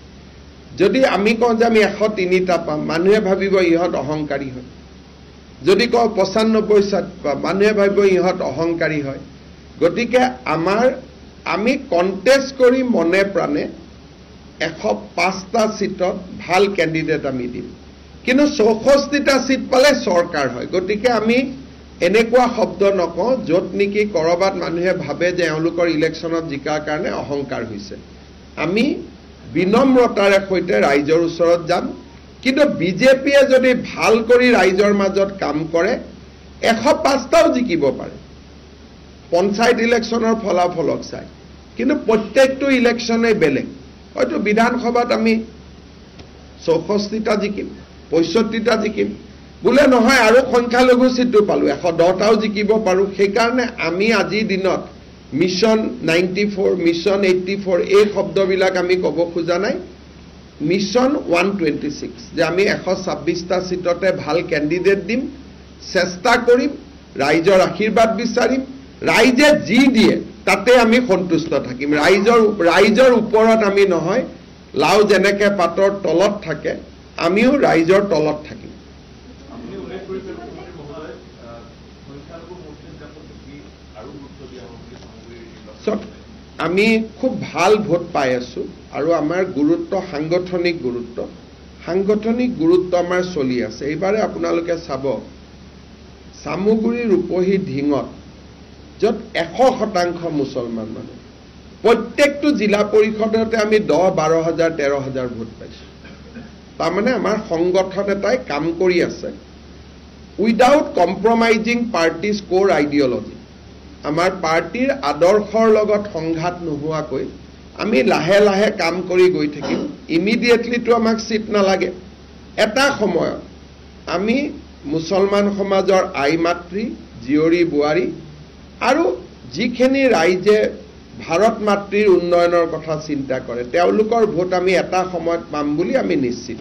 যদি আমি কওঁ যে আমি 103টা পাম, মানুহে ভাবিব ইহঁত অহংকাৰী হয়। যদি কওঁ 95 চিট পাম, মানুহে ভাবিব ইহঁত অহংকাৰী হয়। গতিকে আমি কণ্টেষ্ট কৰি মনে প্ৰাণে 105টা চিটত ভাল কেণ্ডিডেট আমি দিম, কিন্তু 64টা চিট পালে চৰকাৰ হয়। গতিকে আমি এনেকুৱা শব্দ নকওঁ য'ত নেকি ক'ৰবাত মানুহে ভাবে যে এওঁলোকৰ ইলেকশ্যনত জিকাৰ কাৰণে অহংকাৰ হৈছে। আমি বিনম্ৰতাৰে সৈতে ৰাইজৰ ওচৰত যাম, কিন্তু বিজেপিয়ে যদি ভাল কৰি ৰাইজৰ মাজত কাম কৰে 105টাও জিকিব পাৰে পঞ্চায়ত ইলেকশ্যনৰ ফলাফলক চাই। কিন্তু প্ৰত্যেকটো ইলেকশ্যনেই বেলেগ। হয়তো বিধানসভাত আমি 64টা জিকিম, 65টা জিকিম, বোলে নহয় আৰু সংখ্যালঘু চিটটো পালোঁ 110টাও জিকিব পাৰোঁ। সেইকাৰণে আমি আজিৰ দিনত মিছন 94, মিছন 84 এই শব্দবিলাক আমি ক'ব খোজা নাই। মিছন 126, যে আমি 126টা চিটতে ভাল কেণ্ডিডেট দিম, চেষ্টা কৰিম, ৰাইজৰ আশীৰ্বাদ বিচাৰিম, ৰাইজে যি দিয়ে তাতে আমি সন্তুষ্ট থাকিম। ৰাইজৰ ওপৰত আমি নহয়, লাও যেনেকে পাতৰ তলত থাকে আমিও ৰাইজৰ তলত থাকিম। আমি খুব ভাল ভোট পাই আছোঁ আৰু আমাৰ গুৰুত্ব সাংগঠনিক গুৰুত্ব আমাৰ চলি আছে। এইবাৰে আপোনালোকে চাব চামগুৰি ৰূপহী ঢিঙত য'ত 100% মুছলমান মানুহ, প্ৰত্যেকটো জিলা পৰিষদতে আমি 10, 12 হাজাৰ, 13 হাজাৰ ভোট পাইছোঁ। তাৰমানে আমাৰ সংগঠন এটাই কাম কৰি আছে without compromising party's core ideology. আমাৰ পাৰ্টীৰ আদৰ্শৰ লগত সংঘাত নোহোৱাকৈ আমি লাহে লাহে কাম কৰি গৈ থাকিম। ইমিডিয়েটলিটো আমাক চিট নালাগে। এটা সময়ত আমি মুছলমান সমাজৰ আই মাতৃ, জীয়ৰী বোৱাৰী আৰু যিখিনি ৰাইজে ভাৰত মাতৃৰ উন্নয়নৰ কথা চিন্তা কৰে তেওঁলোকৰ ভোট আমি এটা সময়ত পাম বুলি আমি নিশ্চিত।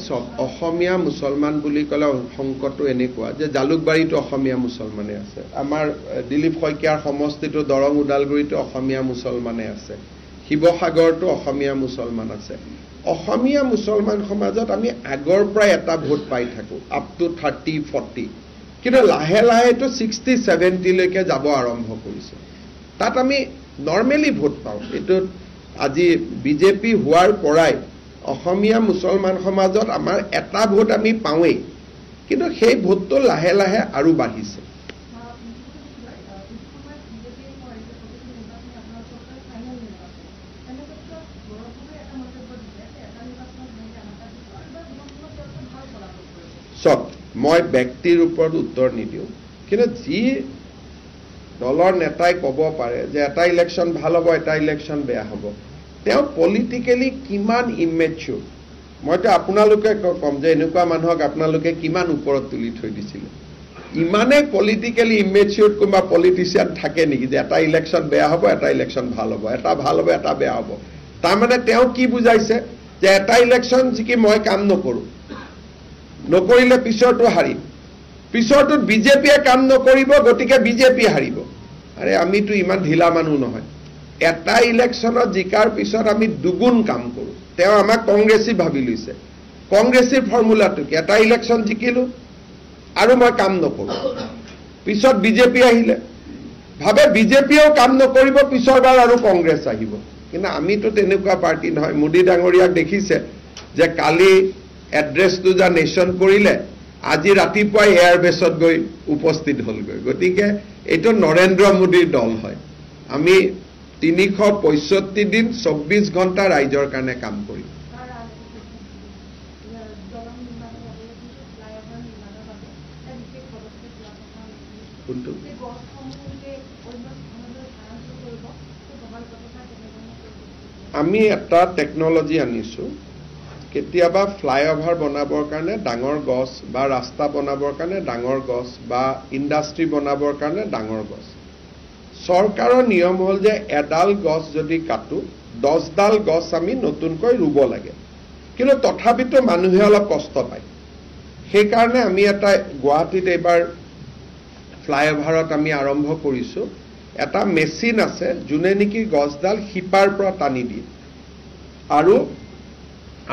চব অসমীয়া মুছলমান বুলি ক'লে সংকটটো এনেকুৱা যে জালুকবাৰীতো অসমীয়া মুছলমানে আছে, আমাৰ দিলীপ শইকীয়াৰ সমষ্টিটো দৰং ওদালগুৰিতো অসমীয়া মুছলমানে আছে, শিৱসাগৰতো অসমীয়া মুছলমান আছে। অসমীয়া মুছলমান সমাজত আমি আগৰ পৰাই এটা ভোট পাই থাকোঁ আপ টু 30, 40, কিন্তু লাহে লাহে এইটো 60, 70লৈকে যাব আৰম্ভ কৰিছে। তাত আমি নৰ্মেলি ভোট পাওঁ। এইটোত আজি বিজেপি হোৱাৰ পৰাই অসমীয়া মুছলমান সমাজত আমাৰ এটা ভোট আমি পাওঁৱেই, কিন্তু সেই ভোটটো লাহে লাহে আৰু বাঢ়িছে। চব মই ব্যক্তিৰ ওপৰত উত্তৰ নিদিওঁ, কিন্তু যি দলৰ নেতাই ক'ব পাৰে যে এটা ইলেকশ্যন ভাল হ'ব, এটা ইলেকশ্যন বেয়া হ'ব, তেওঁ পলিটিকেলি কিমান ইমেচিয়ৰ। মইতো আপোনালোকে ক'ম যে এনেকুৱা মানুহক আপোনালোকে কিমান ওপৰত তুলি থৈ দিছিলে। ইমানেই পলিটিকেলি ইমেচিয়ৰ কোনোবা পলিটিচিয়ান থাকে নেকি যে এটা ইলেকশ্যন বেয়া হ'ব, এটা ইলেকশ্যন ভাল হ'ব, এটা ভাল হ'ব, এটা বেয়া হ'ব? তাৰমানে তেওঁ কি বুজাইছে যে এটা ইলেকশ্যন জিকি মই কাম নকৰোঁ, নকৰিলে পিছৰটো হাৰিম, পিছৰটোত বিজেপিয়ে কাম নকৰিব গতিকে বিজেপি হাৰিব। আৰে আমিতো ইমান ঢিলা মানুহ নহয়। এটা ইলেকশ্যনত জিকাৰ পিছত আমি দুগুণ কাম কৰোঁ। তেওঁ আমাক কংগ্ৰেছী ভাবি লৈছে। কংগ্ৰেছীৰ ফৰ্মুলাটো কি? এটা ইলেকশ্যন জিকিলোঁ আৰু মই কাম নকৰোঁ, পিছত বিজেপি আহিলে ভাবে বিজেপিয়েও কাম নকৰিব, পিছৰবাৰ আৰু কংগ্ৰেছ আহিব। কিন্তু আমিতো তেনেকুৱা পাৰ্টি নহয়। মোদী ডাঙৰীয়াক দেখিছে যে কালি এড্ৰেছ টু the nation কৰিলে, আজি ৰাতিপুৱাই এয়াৰবেছত গৈ উপস্থিত হ'লগৈ। গতিকে এইটো নৰেন্দ্ৰ মোদীৰ দল হয়। আমি 365 দিন 24 ঘণ্টা ৰাইজৰ কাৰণে কাম কৰিম। কোনটো আমি এটা টেকনলজি আনিছোঁ, কেতিয়াবা ফ্লাইঅভাৰ বনাবৰ কাৰণে ডাঙৰ গছ বা ৰাস্তা বনাবৰ কাৰণে ডাঙৰ গছ বা ইণ্ডাষ্ট্ৰী বনাবৰ কাৰণে ডাঙৰ গছ। চৰকাৰৰ নিয়ম হ'ল যে এডাল গছ যদি কাটো 10ডাল গছ আমি নতুনকৈ ৰুব লাগে, কিন্তু তথাপিতো মানুহে অলপ কষ্ট পায়। সেইকাৰণে আমি এটা গুৱাহাটীত এইবাৰ ফ্লাইঅভাৰত আমি আৰম্ভ কৰিছোঁ, এটা মেচিন আছে যোনে নেকি গছডাল শিপাৰ পৰা টানি দিয়ে আৰু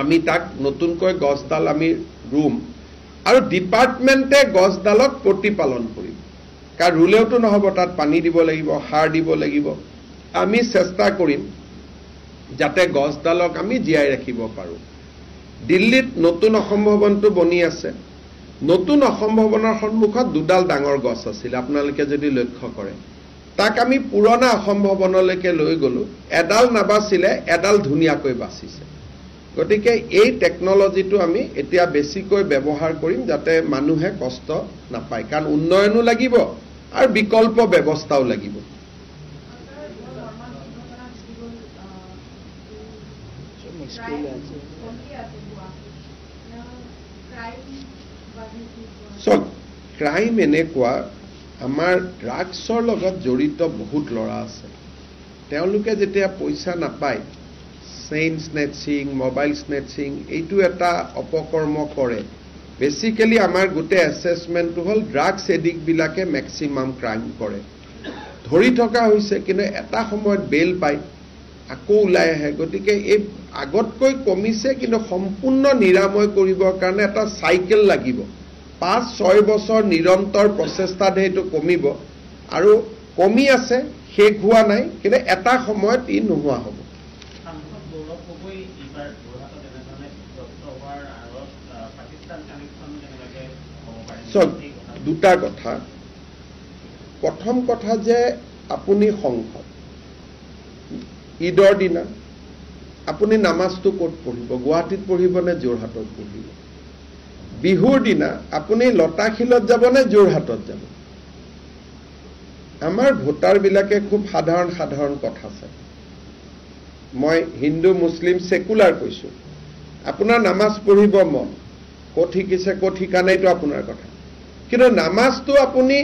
আমি তাক নতুনকৈ গছডাল আমি ৰুম আৰু ডিপাৰ্টমেণ্টে গছডালক প্ৰতিপালন কৰিব। কাৰণ ৰুলেওতো নহ'ব, তাত পানী দিব লাগিব, সাৰ দিব লাগিব। আমি চেষ্টা কৰিম যাতে গছডালক আমি জীয়াই ৰাখিব পাৰোঁ। দিল্লীত নতুন অসম ভৱনটো বনি আছে। নতুন অসম ভৱনৰ সন্মুখত দুডাল ডাঙৰ গছ আছিল, আপোনালোকে যদি লক্ষ্য কৰে। তাক আমি পুৰণা অসম ভৱনলৈকে লৈ গ'লোঁ, এডাল নাবাচিলে, এডাল ধুনীয়াকৈ বাচিছে। গতিকে এই টেকন'লজিটো আমি এতিয়া বেছিকৈ ব্যৱহাৰ কৰিম যাতে মানুহে কষ্ট নাপায়, কাৰণ উন্নয়নো লাগিব আৰু বিকল্প ব্যৱস্থাও লাগিব। চাওক, ক্ৰাইম এনেকুৱা, আমাৰ ড্ৰাগছৰ লগত জড়িত বহুত ল'ৰা আছে। তেওঁলোকে যেতিয়া পইচা নাপায়, চেইন স্নেচিং, মোবাইল স্নেচিং, এইটো এটা অপকৰ্ম কৰে। বেচিকেলি আমাৰ গোটেই এছেচমেণ্টটো হ'ল ড্ৰাগছ এডিক্টবিলাকে মেক্সিমাম ক্ৰাইম কৰে। ধৰি থকা হৈছে, কিন্তু এটা সময়ত বেল পায়, আকৌ ওলাই আহে। গতিকে এই আগতকৈ কমিছে, কিন্তু সম্পূৰ্ণ নিৰাময় কৰিবৰ কাৰণে এটা চাইকেল লাগিব। 5-6 বছৰ নিৰন্তৰ প্ৰচেষ্টাতহে এইটো কমিব, আৰু কমি আছে, শেষ হোৱা নাই, কিন্তু এটা সময়ত ই নোহোৱা হ'ব। চাওক, দুটা কথা। প্ৰথম কথা যে আপুনি সংসদ ঈদৰ দিনা আপুনি নামাজটো ক'ত পঢ়িব? গুৱাহাটীত পঢ়িব নে যোৰহাটত পঢ়িব? বিহুৰ দিনা আপুনি লতাশিলত যাব নে যোৰহাটত যাব? আমাৰ ভোটাৰবিলাকে খুব সাধাৰণ সাধাৰণ কথা চায়। মই হিন্দু মুছলিম ছেকুলাৰ কৈছোঁ, আপোনাৰ নামাজ পঢ়িব মন, ক'ত শিকিছে ক'ত শিকা নাই এইটো আপোনাৰ কথা, কিন্তু নামাজটো আপুনি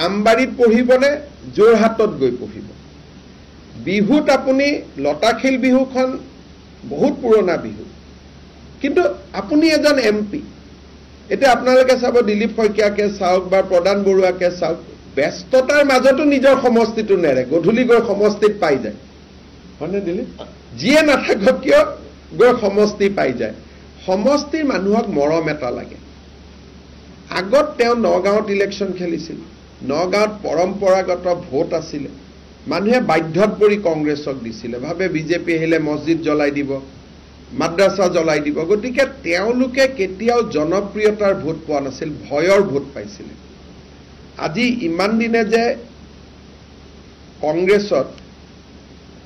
আমবাৰীত পঢ়িবনে যোৰহাটত গৈ পঢ়িব? বিহুত আপুনি লতাশিল বিহুখন বহুত পুৰণা বিহু, কিন্তু আপুনি এজন এম পি। এতিয়া আপোনালোকে চাব, দিলীপ শইকীয়াকে চাওক বা প্ৰদান বৰুৱাকে চাওক, ব্যস্ততাৰ মাজতো নিজৰ সমষ্টিটো নেৰে, গধূলি গৈ সমষ্টিত পাই যায়। হয়নে দিলীপ? যিয়ে নাথাকক কিয় গৈ সমষ্টি পাই যায়। সমষ্টিৰ মানুহক মৰম এটা লাগে। আগত তেওঁ নগাঁৱত ইলেকশ্যন খেলিছিল, নগাঁৱত পৰম্পৰাগত ভোট আছিলে, মানুহে বাধ্যত পৰি কংগ্ৰেছক দিছিলে, ভাবে বিজেপি আহিলে মছজিদ জ্বলাই দিব, মাদ্ৰাছা জ্বলাই দিব। গতিকে তেওঁলোকে কেতিয়াও জনপ্ৰিয়তাৰ ভোট পোৱা নাছিল, ভয়ৰ ভোট পাইছিলে। আজি ইমান দিনে যে কংগ্ৰেছত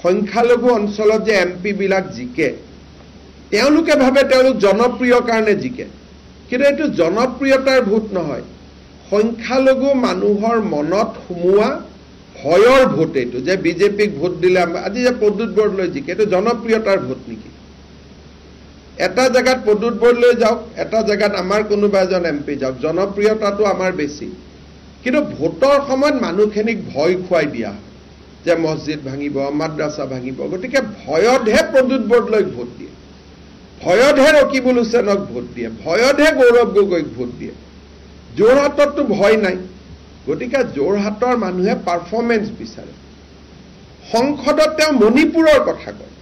সংখ্যালঘু অঞ্চলত যে এম পিবিলাক জিকে, তেওঁলোকে ভাবে তেওঁলোক জনপ্ৰিয় কাৰণে জিকে, কিন্তু এইটো জনপ্ৰিয়তাৰ ভোট নহয়, সংখ্যালঘু মানুহৰ মনত সোমোৱা ভয়ৰ ভোট এইটো, যে বিজেপিক ভোট দিলে আজি যে প্ৰদ্যুৎ বৰদলৈ জিকে, এইটো জনপ্ৰিয়তাৰ ভোট নেকি? এটা জেগাত প্ৰদ্যুৎ বৰদলৈ যাওক, এটা জেগাত আমাৰ কোনোবা এজন এম পি যাওক, জনপ্ৰিয়তাটো আমাৰ বেছি, কিন্তু ভোটৰ সময়ত মানুহখিনিক ভয় খুৱাই দিয়া হয় যে মছজিদ ভাঙিব, মাদ্ৰাছা ভাঙিব। গতিকে ভয়তহে প্ৰদ্যুৎ বৰদলৈক ভোট দিয়ে, ভয়তহে ৰকিবুল হুছেইনক ভোট দিয়ে, ভয়তহে গৌৰৱ গগৈক ভোট দিয়ে। যোৰহাটততো ভয় নাই। গতিকে যোৰহাটৰ মানুহে পাৰফৰ্মেঞ্চ বিচাৰে। সংসদত তেওঁ মণিপুৰৰ কথা কয়,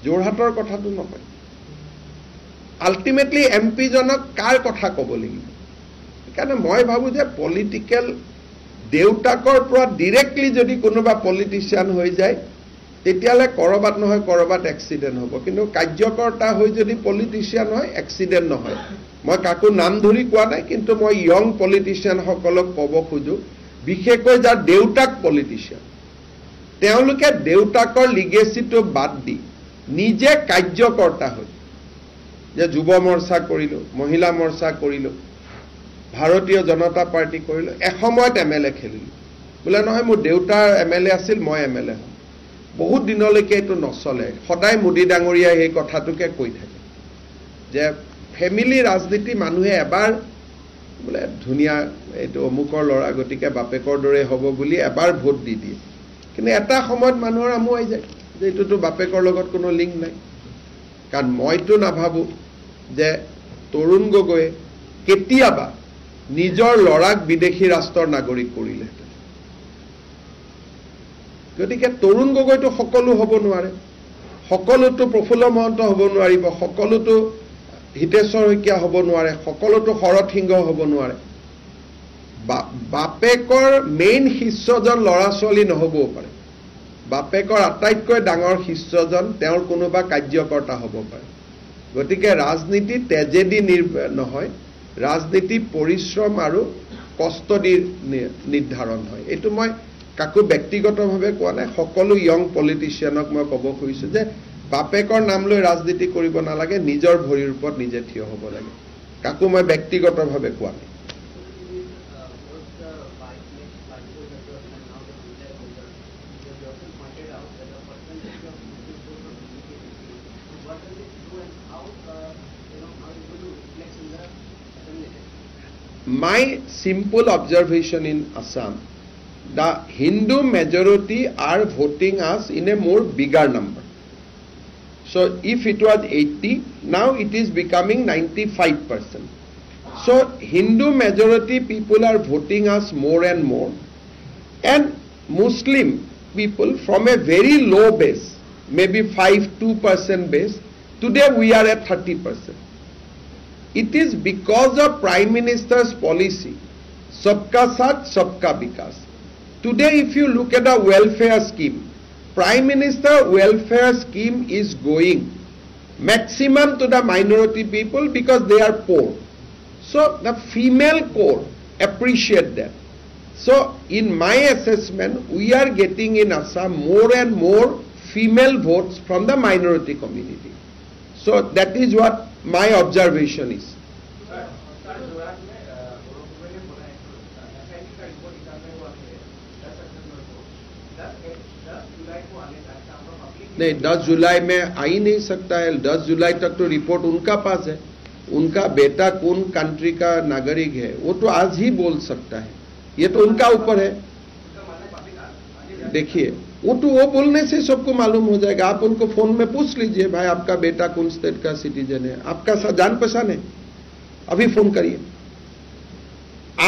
যোৰহাটৰ কথাটো নকয়। আল্টিমেটলি এম পিজনক কাৰ কথা ক'ব লাগিব? সেইকাৰণে মই ভাবোঁ যে পলিটিকেল দেউতাকৰ পৰা ডিৰেক্টলি যদি কোনোবা পলিটিচিয়ান হৈ যায়, তেতিয়াহ'লে ক'ৰবাত নহয় ক'ৰবাত এক্সিডেণ্ট হ'ব। কিন্তু কাৰ্যকৰ্তা হৈ যদি পলিটিচিয়ান হয়, এক্সিডেণ্ট নহয়। মই কাকো নাম ধৰি কোৱা নাই, কিন্তু মই য়ং পলিটিচিয়ানসকলক ক'ব খোজোঁ, বিশেষকৈ যাৰ দেউতাক পলিটিচিয়ান, তেওঁলোকে দেউতাকৰ লিগেচিটো বাদ দি নিজে কাৰ্যকৰ্তা হৈ, যে যুৱ মৰ্চা কৰিলোঁ, মহিলা মৰ্চা কৰিলোঁ, ভাৰতীয় জনতা পাৰ্টি কৰিলোঁ, এসময়ত এম এল এ খেলিলোঁ, বোলে নহয় মোৰ দেউতাৰ এম এল এ আছিল, মই এম এল এ হ'ম। বহুত দিনলৈকে এইটো নচলে। সদায় মোদী ডাঙৰীয়াই সেই কথাটোকে কৈ থাকে। যে ফেমিলি ৰাজনীতি মানুহে এবাৰ বোলে ধুনীয়া এইটো অমুকৰ ল'ৰা, গতিকে বাপেকৰ দৰে হ'ব বুলি এবাৰ ভোট দি দিয়ে, কিন্তু এটা সময়ত মানুহৰ আমুৱাই যায় যে এইটোতো বাপেকৰ লগত কোনো লিংক নাই। কাৰণ মইতো নাভাবোঁ যে তৰুণ গগৈয়ে কেতিয়াবা নিজৰ ল'ৰাক বিদেশী ৰাষ্ট্ৰৰ নাগৰিক কৰিলেহেঁতেন। গতিকে তৰুণ গগৈটো সকলো হ'ব নোৱাৰে, সকলোতো প্ৰফুল্ল মহন্ত হ'ব নোৱাৰিব, সকলোতো হিতেশ্বৰ শইকীয়া হ'ব নোৱাৰে, সকলোতো শৰৎ সিংহ হ'ব নোৱাৰে। বাপেকৰ মেইন শিষ্যজন ল'ৰা ছোৱালী নহ'বও পাৰে, বাপেকৰ আটাইতকৈ ডাঙৰ শিষ্যজন তেওঁৰ কোনোবা কাৰ্যকৰ্তা হ'ব পাৰে। গতিকে ৰাজনীতি ট্ৰেজেডি নহয়, ৰাজনীতি পৰিশ্ৰম আৰু কষ্ট দি নিৰ্ধাৰণ হয়। এইটো মই কাকো ব্যক্তিগতভাৱে কোৱা নাই, সকলো য়ং পলিটিচিয়ানক মই ক'ব খুজিছোঁ যে বাপেকৰ নাম লৈ ৰাজনীতি কৰিব নালাগে, নিজৰ ভৰিৰ ওপৰত নিজে থিয় হ'ব লাগে। কাকো মই ব্যক্তিগতভাৱে কোৱা নাই। My simple observation in Assam, the Hindu majority are voting us in a more bigger number. So if it was 80, now it is becoming 95%. So Hindu majority people are voting us more and more, and Muslim people from a very low base, maybe 5-2% base, today we are at 30%. It is because of Prime Minister's policy, Sabka Saath, Sabka Vikas. Today if you look at the welfare scheme, Prime Minister welfare scheme is going maximum to the minority people because they are poor. So the female core appreciate that. So in my assessment, we are getting in Assam more and more female votes from the minority community. So that is what my observation is. नहीं, 10 जुलाई में आ ही नहीं सकता है। 10 जुलाई तक तो report उनका पास है, उनका बेटा कौन कंट्री का नागरिक है वो तो आज ही बोल सकता है, ये तो उनका ऊपर है। देखिए, वो तो वो बोलने से सबको मालूम हो जाएगा। आप उनको फोन में पूछ लीजिए, भाई आपका बेटा कौन स्टेट का सिटीजन है, आपका सा जान पहचान है, अभी फोन करिए।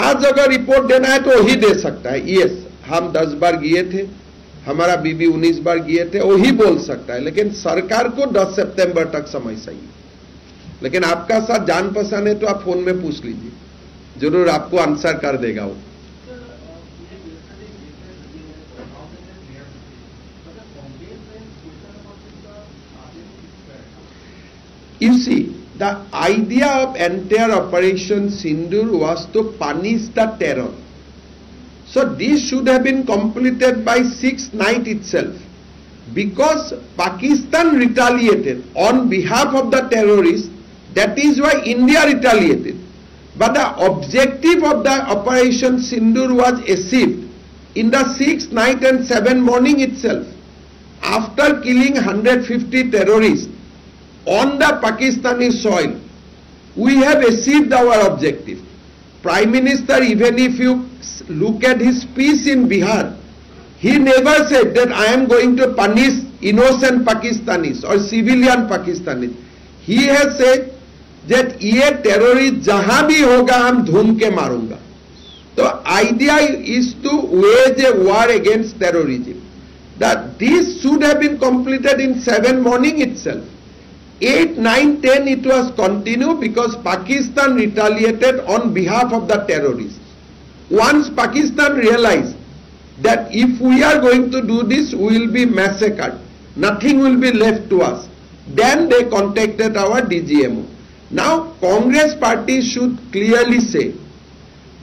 आज अगर रिपोर्ट देना है तो वही दे सकता है। यस, हम 10 बार गए थे, हमारा बीबी 19 बार गए थे, वही बोल सकता है। लेकिन सरकार को 10 सितंबर तक समय चाहिए। लेकिन आपका साथ जान पहचान है तो आप फोन में पूछ लीजिए, जरूर आपको आंसर कर देगा वो। You see, the idea of entire Operation Sindoor was to punish the terror. So this should have been completed by 6th night itself. Because Pakistan retaliated on behalf of the terrorists, that is why India retaliated. But the objective of the Operation Sindoor was achieved in the 6th night and 7th morning itself. After killing 150 terrorists on the Pakistani soil, we have achieved our objective. Prime Minister, even if you look at his speech in Bihar, he never said that I am going to punish innocent Pakistanis or civilian Pakistanis. He has said that ये terrorist जहां भी होगा हम ढूंढ के मारूंगा. तो idea is to wage a war against terrorism. That this should have been completed in 7 morning itself. 8, 9, 10 it was continued because Pakistan retaliated on behalf of the terrorists. Once Pakistan realized that if we are going to do this, we will be massacred, nothing will be left to us, then they contacted our DGMO. Now Congress party should clearly say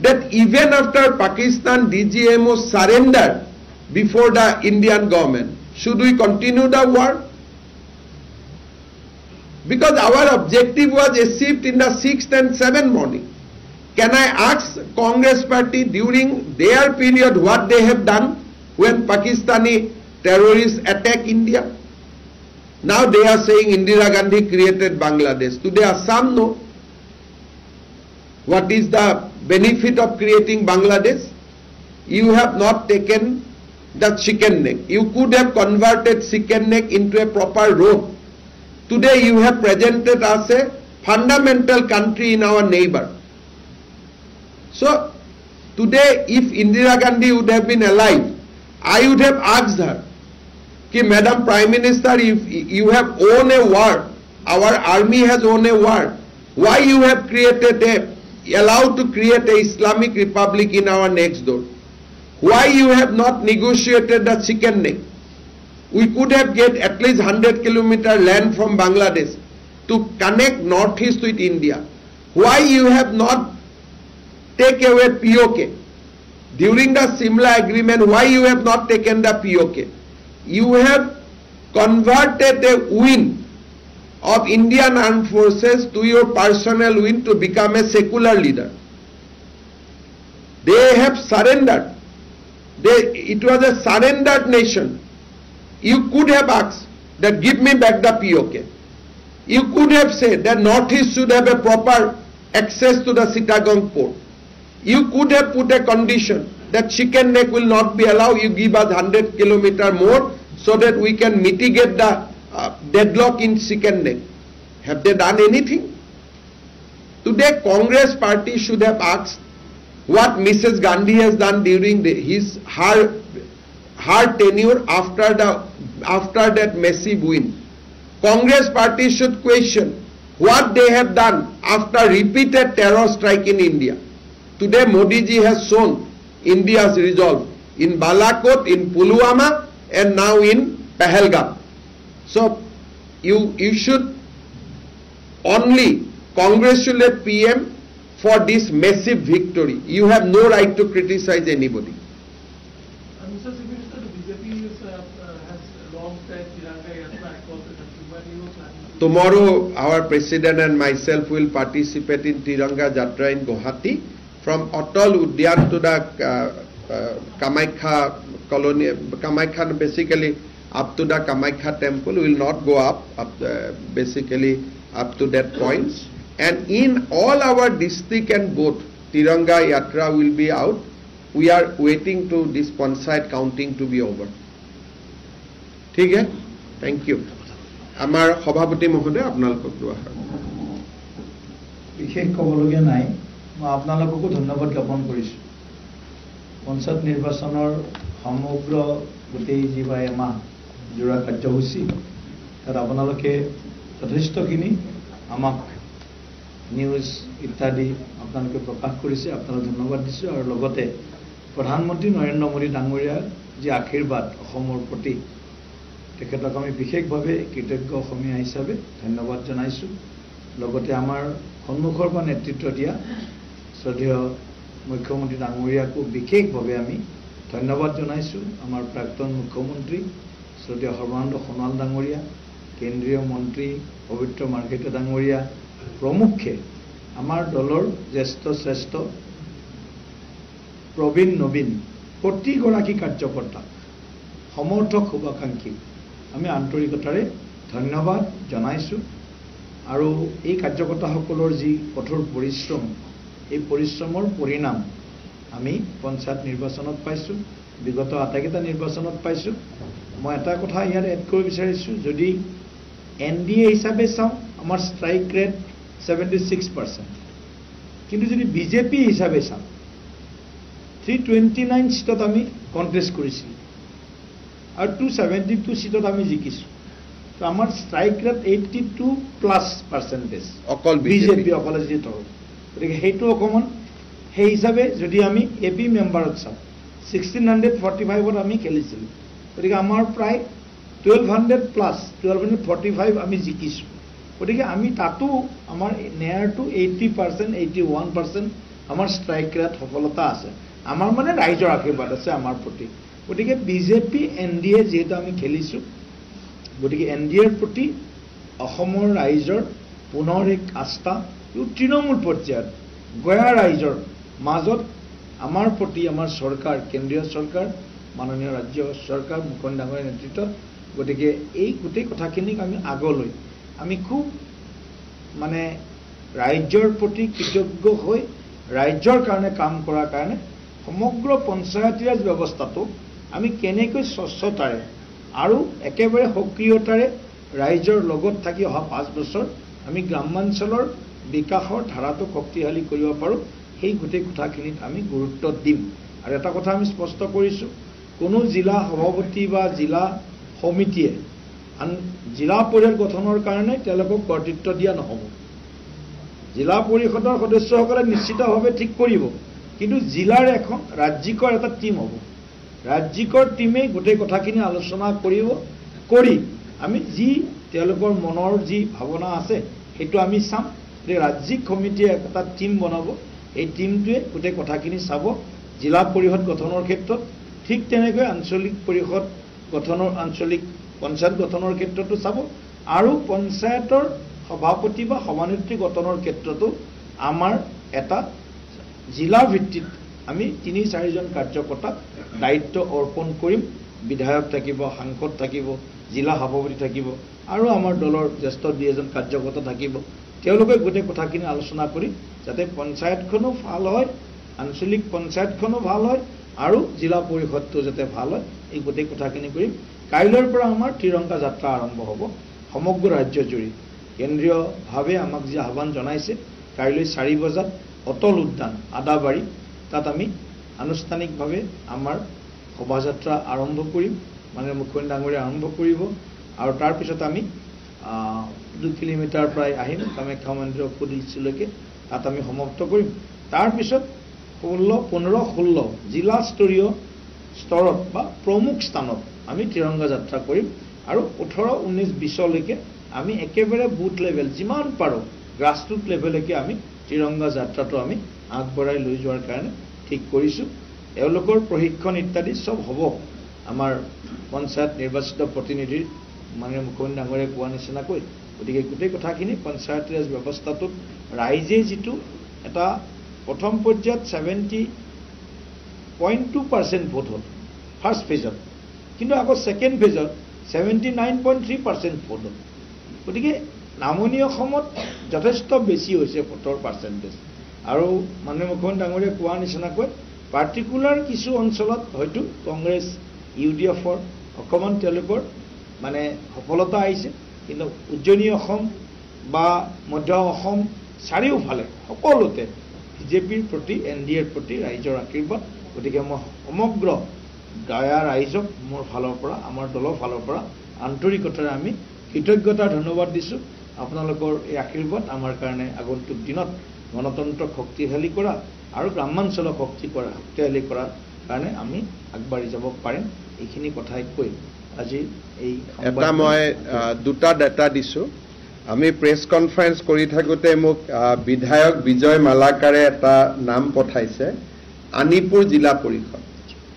that even after Pakistan DGMO surrendered before the Indian government, should we continue the war? Because our objective was achieved in the 6th and 7th morning. Can I ask Congress party during their period what they have done when Pakistani terrorists attack India? Now they are saying Indira Gandhi created Bangladesh. Today Assam know what is the benefit of creating Bangladesh. You have not taken the chicken neck. You could have converted chicken neck into a proper road. Today you have presented us a fundamental country in our neighbor. So today if Indira Gandhi would have been alive, I would have asked her, ki Madam Prime Minister, if you have won a war, our army has won a war, why you have created a, allowed to create a Islamic Republic in our next door? Why you have not negotiated the chicken neck? We could have get at least 100 kilometer land from Bangladesh to connect Northeast with India. Why you have not take away POK? During the Simla agreement, why you have not taken the POK? You have converted a win of Indian armed forces to your personal win to become a secular leader. They have surrendered. It was a surrendered nation. You could have asked that give me back the POK. You could have said that Northeast should have a proper access to the Chittagong port. You could have put a condition that chicken neck will not be allowed, you give us 100 kilometer more so that we can mitigate the deadlock in chicken neck. Have they done anything? Today Congress party should have asked what Mrs. Gandhi has done during her tenure after that massive win. Congress party should question what they have done after repeated terror strike in India. Today Modi ji has shown India's resolve in Balakot, in Pulwama, and now in Pahalgam. So you should only congratulate PM for this massive victory. You have no right to criticize anybody. Mr. Chief Minister, the BJP has launched a Tiranga Yatra across the country. When you planning to Tomorrow, our president and myself will participate in Tiranga Yatra in Guwahati, from Atal Udyan to the Kamakhya colony, Kamakhya basically up to the Kamakhya temple. We will not go up basically up to that point. And in all our district and both, Tiranga Yatra will be out. We are waiting to this panchayat counting to be over. ঠিক আছে? Thank you. আমাৰ সভাপতি মহোদয়, আপোনালোকক দুআষাৰ। বিশেষ ক'বলগীয়া নাই। মই আপোনালোককো ধন্যবাদ জ্ঞাপন কৰিছোঁ। পঞ্চায়ত নিৰ্বাচনৰ সমগ্ৰ গোটেই যি বা এমাহ জোৰা কাৰ্যসূচী, তাত আপোনালোকে যথেষ্টখিনি আমাক নিউজ ইত্যাদি আপোনালোকে প্ৰকাশ কৰিছে, আপোনালোক ধন্যবাদ দিছোঁ। আৰু লগতে প্ৰধানমন্ত্ৰী নৰেন্দ্ৰ মোদী ডাঙৰীয়াৰ যি আশীৰ্বাদ অসমৰ প্ৰতি, তেখেতক আমি বিশেষভাৱে কৃতজ্ঞ অসমীয়া হিচাপে ধন্যবাদ জনাইছোঁ। লগতে আমাৰ সন্মুখৰ পৰা নেতৃত্ব দিয়া শ্ৰদ্ধেয় মুখ্যমন্ত্ৰী ডাঙৰীয়াকো বিশেষভাৱে আমি ধন্যবাদ জনাইছোঁ। আমাৰ প্ৰাক্তন মুখ্যমন্ত্ৰী শ্ৰদ্ধেয় সৰ্বানন্দ সোণোৱাল ডাঙৰীয়া, কেন্দ্ৰীয় মন্ত্ৰী পবিত্ৰ মাৰ্ঘেৰিটা ডাঙৰীয়া প্ৰমুখ্যে আমাৰ দলৰ জ্যেষ্ঠ শ্ৰেষ্ঠ প্ৰবীণ নবীন প্ৰতিগৰাকী কাৰ্যকৰ্তাক, সমৰ্থক শুভাকাংক্ষীক আমি আন্তৰিকতাৰে ধন্যবাদ জনাইছোঁ। আৰু এই কাৰ্যকৰ্তাসকলৰ যি কঠোৰ পৰিশ্ৰম, এই পৰিশ্ৰমৰ পৰিণাম আমি পঞ্চায়ত নিৰ্বাচনত পাইছোঁ, বিগত আটাইকেইটা নিৰ্বাচনত পাইছোঁ। মই এটা কথা ইয়াত এড কৰিব বিচাৰিছোঁ, যদি এন ডি এ হিচাপে চাওঁ আমাৰ ষ্ট্ৰাইক ৰেট 76%, কিন্তু যদি বিজেপি হিচাপে চাওঁ 329 চিটত আমি কণ্টেষ্ট কৰিছিলোঁ আৰু 272 চিটত আমি জিকিছোঁ। তো আমাৰ ষ্ট্ৰাইক ৰেট 82+%। অকল বিজেপি অকলে যদি ধৰোঁ, গতিকে সেইটো অকণমান সেই হিচাপে যদি আমি এ পি মেম্বাৰত চাওঁ 1645 আমি খেলিছিলোঁ, গতিকে আমাৰ প্ৰায় 1200+, 1245 আমি জিকিছোঁ। গতিকে আমি তাতো আমাৰ নেয়াৰ টু 80%, 81% আমাৰ ষ্ট্ৰাইক ৰেট সফলতা আছে। আমাৰ মানে ৰাইজৰ আশীৰ্বাদ আছে আমাৰ প্ৰতি। গতিকে বিজেপি এন ডি এ যিহেতু আমি খেলিছোঁ, গতিকে এন ডি এৰ প্ৰতি অসমৰ ৰাইজৰ পুনৰ এক আস্থা, তৃণমূল পৰ্যায়ত গয়া ৰাইজৰ মাজত আমাৰ প্ৰতি আমাৰ চৰকাৰ, কেন্দ্ৰীয় চৰকাৰ, মাননীয় ৰাজ্য চৰকাৰ, মুখ্যমন্ত্ৰী ডাঙৰীয়াৰ নেতৃত্বত গতিকে এই গোটেই কথাখিনিক আমি আগলৈ আমি খুব মানে ৰাজ্যৰ প্ৰতি কৃতজ্ঞ হৈ ৰাজ্যৰ কাৰণে কাম কৰাৰ কাৰণে সমগ্ৰ পঞ্চায়তীৰাজ ব্যৱস্থাটো আমি কেনেকৈ স্বচ্ছতাৰে আৰু একেবাৰে সক্ৰিয়তাৰে ৰাইজৰ লগত থাকি অহা 5 বছৰ আমি গ্ৰামাঞ্চলৰ বিকাশৰ ধাৰাটো শক্তিশালী কৰিব পাৰোঁ, সেই গোটেই কথাখিনিত আমি গুৰুত্ব দিম। আৰু এটা কথা আমি স্পষ্ট কৰিছোঁ, কোনো জিলা সভাপতি বা জিলা সমিতিয়ে জিলা পৰিষদ গঠনৰ কাৰণে তেওঁলোকক কৰ্তৃত্ব দিয়া নহ'ব। জিলা পৰিষদৰ সদস্যসকলে নিশ্চিতভাৱে ঠিক কৰিব, কিন্তু জিলাৰ এখন ৰাজ্যিকৰ এটা টীম হ'ব, ৰাজ্যিকৰ টীমে গোটেই কথাখিনি আলোচনা কৰিব, কৰি আমি যি তেওঁলোকৰ মনৰ যি ভাৱনা আছে সেইটো আমি চাম। ৰাজ্যিক সমিতিয়ে এটা টীম বনাব, এই টীমটোৱে গোটেই কথাখিনি চাব জিলা পৰিষদ গঠনৰ ক্ষেত্ৰত, ঠিক তেনেকৈ আঞ্চলিক পৰিষদ গঠনৰ, আঞ্চলিক পঞ্চায়ত গঠনৰ ক্ষেত্ৰতো চাব, আৰু পঞ্চায়তৰ সভাপতি বা সভানেত্ৰী গঠনৰ ক্ষেত্ৰতো আমাৰ এটা জিলা ভিত্তিত আমি 3-4জন কাৰ্যকৰ্তাক দায়িত্ব অৰ্পণ কৰিম। বিধায়ক থাকিব, সাংসদ থাকিব, জিলা সভাপতি থাকিব, আৰু আমাৰ দলৰ জ্যেষ্ঠ 2-এজন কাৰ্যকৰ্তা থাকিব। তেওঁলোকে গোটেই কথাখিনি আলোচনা কৰি যাতে পঞ্চায়তখনো ভাল হয়, আঞ্চলিক পঞ্চায়তখনো ভাল হয়, আৰু জিলা পৰিষদটো যাতে ভাল হয়, এই গোটেই কথাখিনি কৰিম। কাইলৈৰ পৰা আমাৰ ত্ৰিৰংগা যাত্ৰা আৰম্ভ হ'ব সমগ্ৰ ৰাজ্যজুৰি। কেন্দ্ৰীয়ভাৱে আমাক যি আহ্বান জনাইছে, কাইলৈ 4 বজাত অটল উদ্যান আদাবাৰী, তাত আমি আনুষ্ঠানিকভাৱে আমাৰ শোভাযাত্ৰা আৰম্ভ কৰিম, মাননীয় মুখ্যমন্ত্ৰী ডাঙৰীয়া আৰম্ভ কৰিব। আৰু তাৰপিছত আমি 2 কিলোমিটাৰ প্ৰায় আহিম কামাখ্যা মন্দিৰৰ ফুদিলচিলৈকে, তাত আমি সমাপ্ত কৰিম। তাৰপিছত 16, 15, 16 জিলা স্তৰীয় স্তৰত বা প্ৰমুখ স্থানত আমি ত্ৰিৰংগা যাত্ৰা কৰিম। আৰু 18, 19, 20লৈকে আমি একেবাৰে বুথ লেভেল যিমান পাৰোঁ গ্ৰাছৰুট লেভেললৈকে আমি ত্ৰিৰংগা যাত্ৰাটো আমি আগবঢ়াই লৈ যোৱাৰ কাৰণে ঠিক কৰিছোঁ। এওঁলোকৰ প্ৰশিক্ষণ ইত্যাদি চব হ'ব আমাৰ পঞ্চায়ত নিৰ্বাচিত প্ৰতিনিধিৰ মাননীয় মুখ্যমন্ত্ৰী ডাঙৰীয়াই কোৱা নিচিনাকৈ। গতিকে গোটেই কথাখিনি পঞ্চায়তীৰাজ ব্যৱস্থাটোত ৰাইজে যিটো এটা প্ৰথম পৰ্যায়ত 70.2% ভোট হ'ল ফাৰ্ষ্ট ফেজত, কিন্তু আকৌ ছেকেণ্ড ফেজত 79.3% ভোট হ'ল। গতিকে নামনি অসমত যথেষ্ট বেছি হৈছে ভোটৰ পাৰ্চেণ্টেজ। আৰু মাননীয় মুখ্যমন্ত্ৰী ডাঙৰীয়াই কোৱা নিচিনাকৈ পাৰ্টিকুলাৰ কিছু অঞ্চলত হয়তো কংগ্ৰেছ, ইউ ডি এফৰ অকণমান তেওঁলোকৰ মানে সফলতা আহিছে, কিন্তু উজনি অসম বা মধ্য অসম চাৰিওফালে সকলোতে বিজেপিৰ প্ৰতি, এন ডি এৰ প্ৰতি ৰাইজৰ আশীৰ্বাদ। গতিকে মই সমগ্ৰ গায়া ৰাইজক মোৰ ফালৰ পৰা, আমাৰ দলৰ ফালৰ পৰা আন্তৰিকতাৰে আমি কৃতজ্ঞতাৰ ধন্যবাদ দিছোঁ। আপোনালোকৰ এই আশীৰ্বাদ আমাৰ কাৰণে আগন্তুক দিনত গণতন্ত্ৰক শক্তিশালী কৰা আৰু গ্ৰামাঞ্চলক শক্তিশালী কৰাৰ কাৰণে আমি আগবাঢ়ি যাব পাৰিম। এইখিনি কথাই কৈ আজি এই এটা মই দুটা ডাটা দিছোঁ। আমি প্ৰেছ কনফাৰেন্স কৰি থাকোঁতে মোক বিধায়ক বিজয় মালাকাৰে এটা নাম পঠাইছে, আনিপুৰ জিলা পৰিষদ,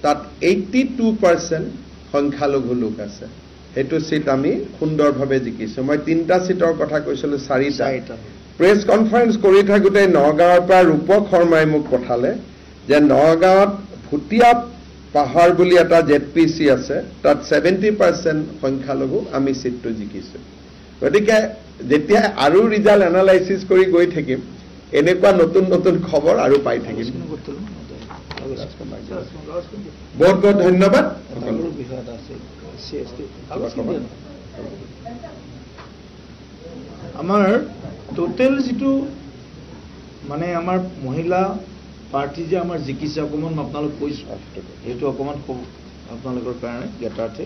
তাত 82% সংখ্যালঘু লোক আছে। সেইটো চিট আমি সুন্দৰভাৱে জিকিছোঁ। মই 3টা চিটৰ কথা কৈছিলোঁ, 4টা। প্ৰেছ কনফাৰেন্স কৰি থাকোঁতে নগাঁৱৰ পৰা ৰূপক শৰ্মাই মোক পঠালে যে নগাঁৱত ভুটীয়া পাহাৰ বুলি এটা জেড পি চি আছে, তাত 70% সংখ্যালঘু, আমি চিটটো জিকিছোঁ। গতিকে যেতিয়া আৰু ৰিজাল্ট এনালাইচিছ কৰি গৈ থাকিম, এনেকুৱা নতুন নতুন খবৰ আৰু পাই থাকিম। বহুত বহুত ধন্যবাদ। আমাৰ টোটেল যিটো মানে আমাৰ মহিলা পাৰ্টি যে আমাৰ জিকিছে, অকণমান আপোনালোক কৈছোঁ, সেইটো অকণমান আপোনালোকৰ কাৰণে জ্ঞাতাৰ্থে।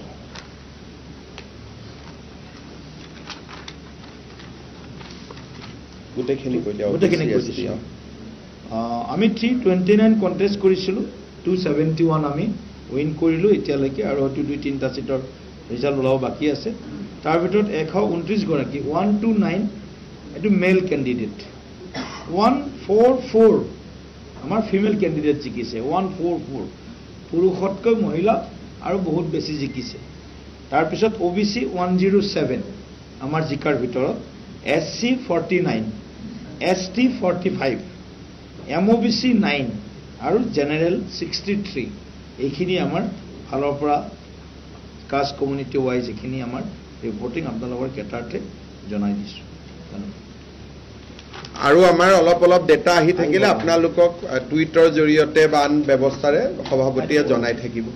গোটেইখিনি কৈ দিওঁ, গোটেইখিনি কৈ দিছোঁ। আমি 329 কণ্টেষ্ট কৰিছিলোঁ, 271 আমি উইন কৰিলোঁ এতিয়ালৈকে, আৰু হয়তো 2-3টা চিটৰ ৰিজাল্ট ওলাব বাকী আছে। তাৰ ভিতৰত 129 গৰাকী, 129 এইটো মেল কেণ্ডিডেট, 144 আমাৰ ফিমেল কেণ্ডিডেট জিকিছে, 144 পুৰুষতকৈ মহিলা আৰু বহুত বেছি জিকিছে। তাৰপিছত অ' বি চি 107 আমাৰ জিকাৰ ভিতৰত, S C 49, S T 45, M O' B C 9 আৰু জেনেৰেল 63। এইখিনি আমাৰ ফালৰ পৰা কাষ্ট কমিউনিটি ৱাইজ এইখিনি আমাৰ ৰিপৰ্টিং আপোনালোকৰ কেটাৰতে জনাই দিছোঁ। ধন্যবাদ। আৰু আমাৰ অলপ অলপ ডেটা আহি থাকিলে আপোনালোকক টুইটৰ জৰিয়তে বা আন ব্যৱস্থাৰে সভাপতিয়ে জনাই থাকিব।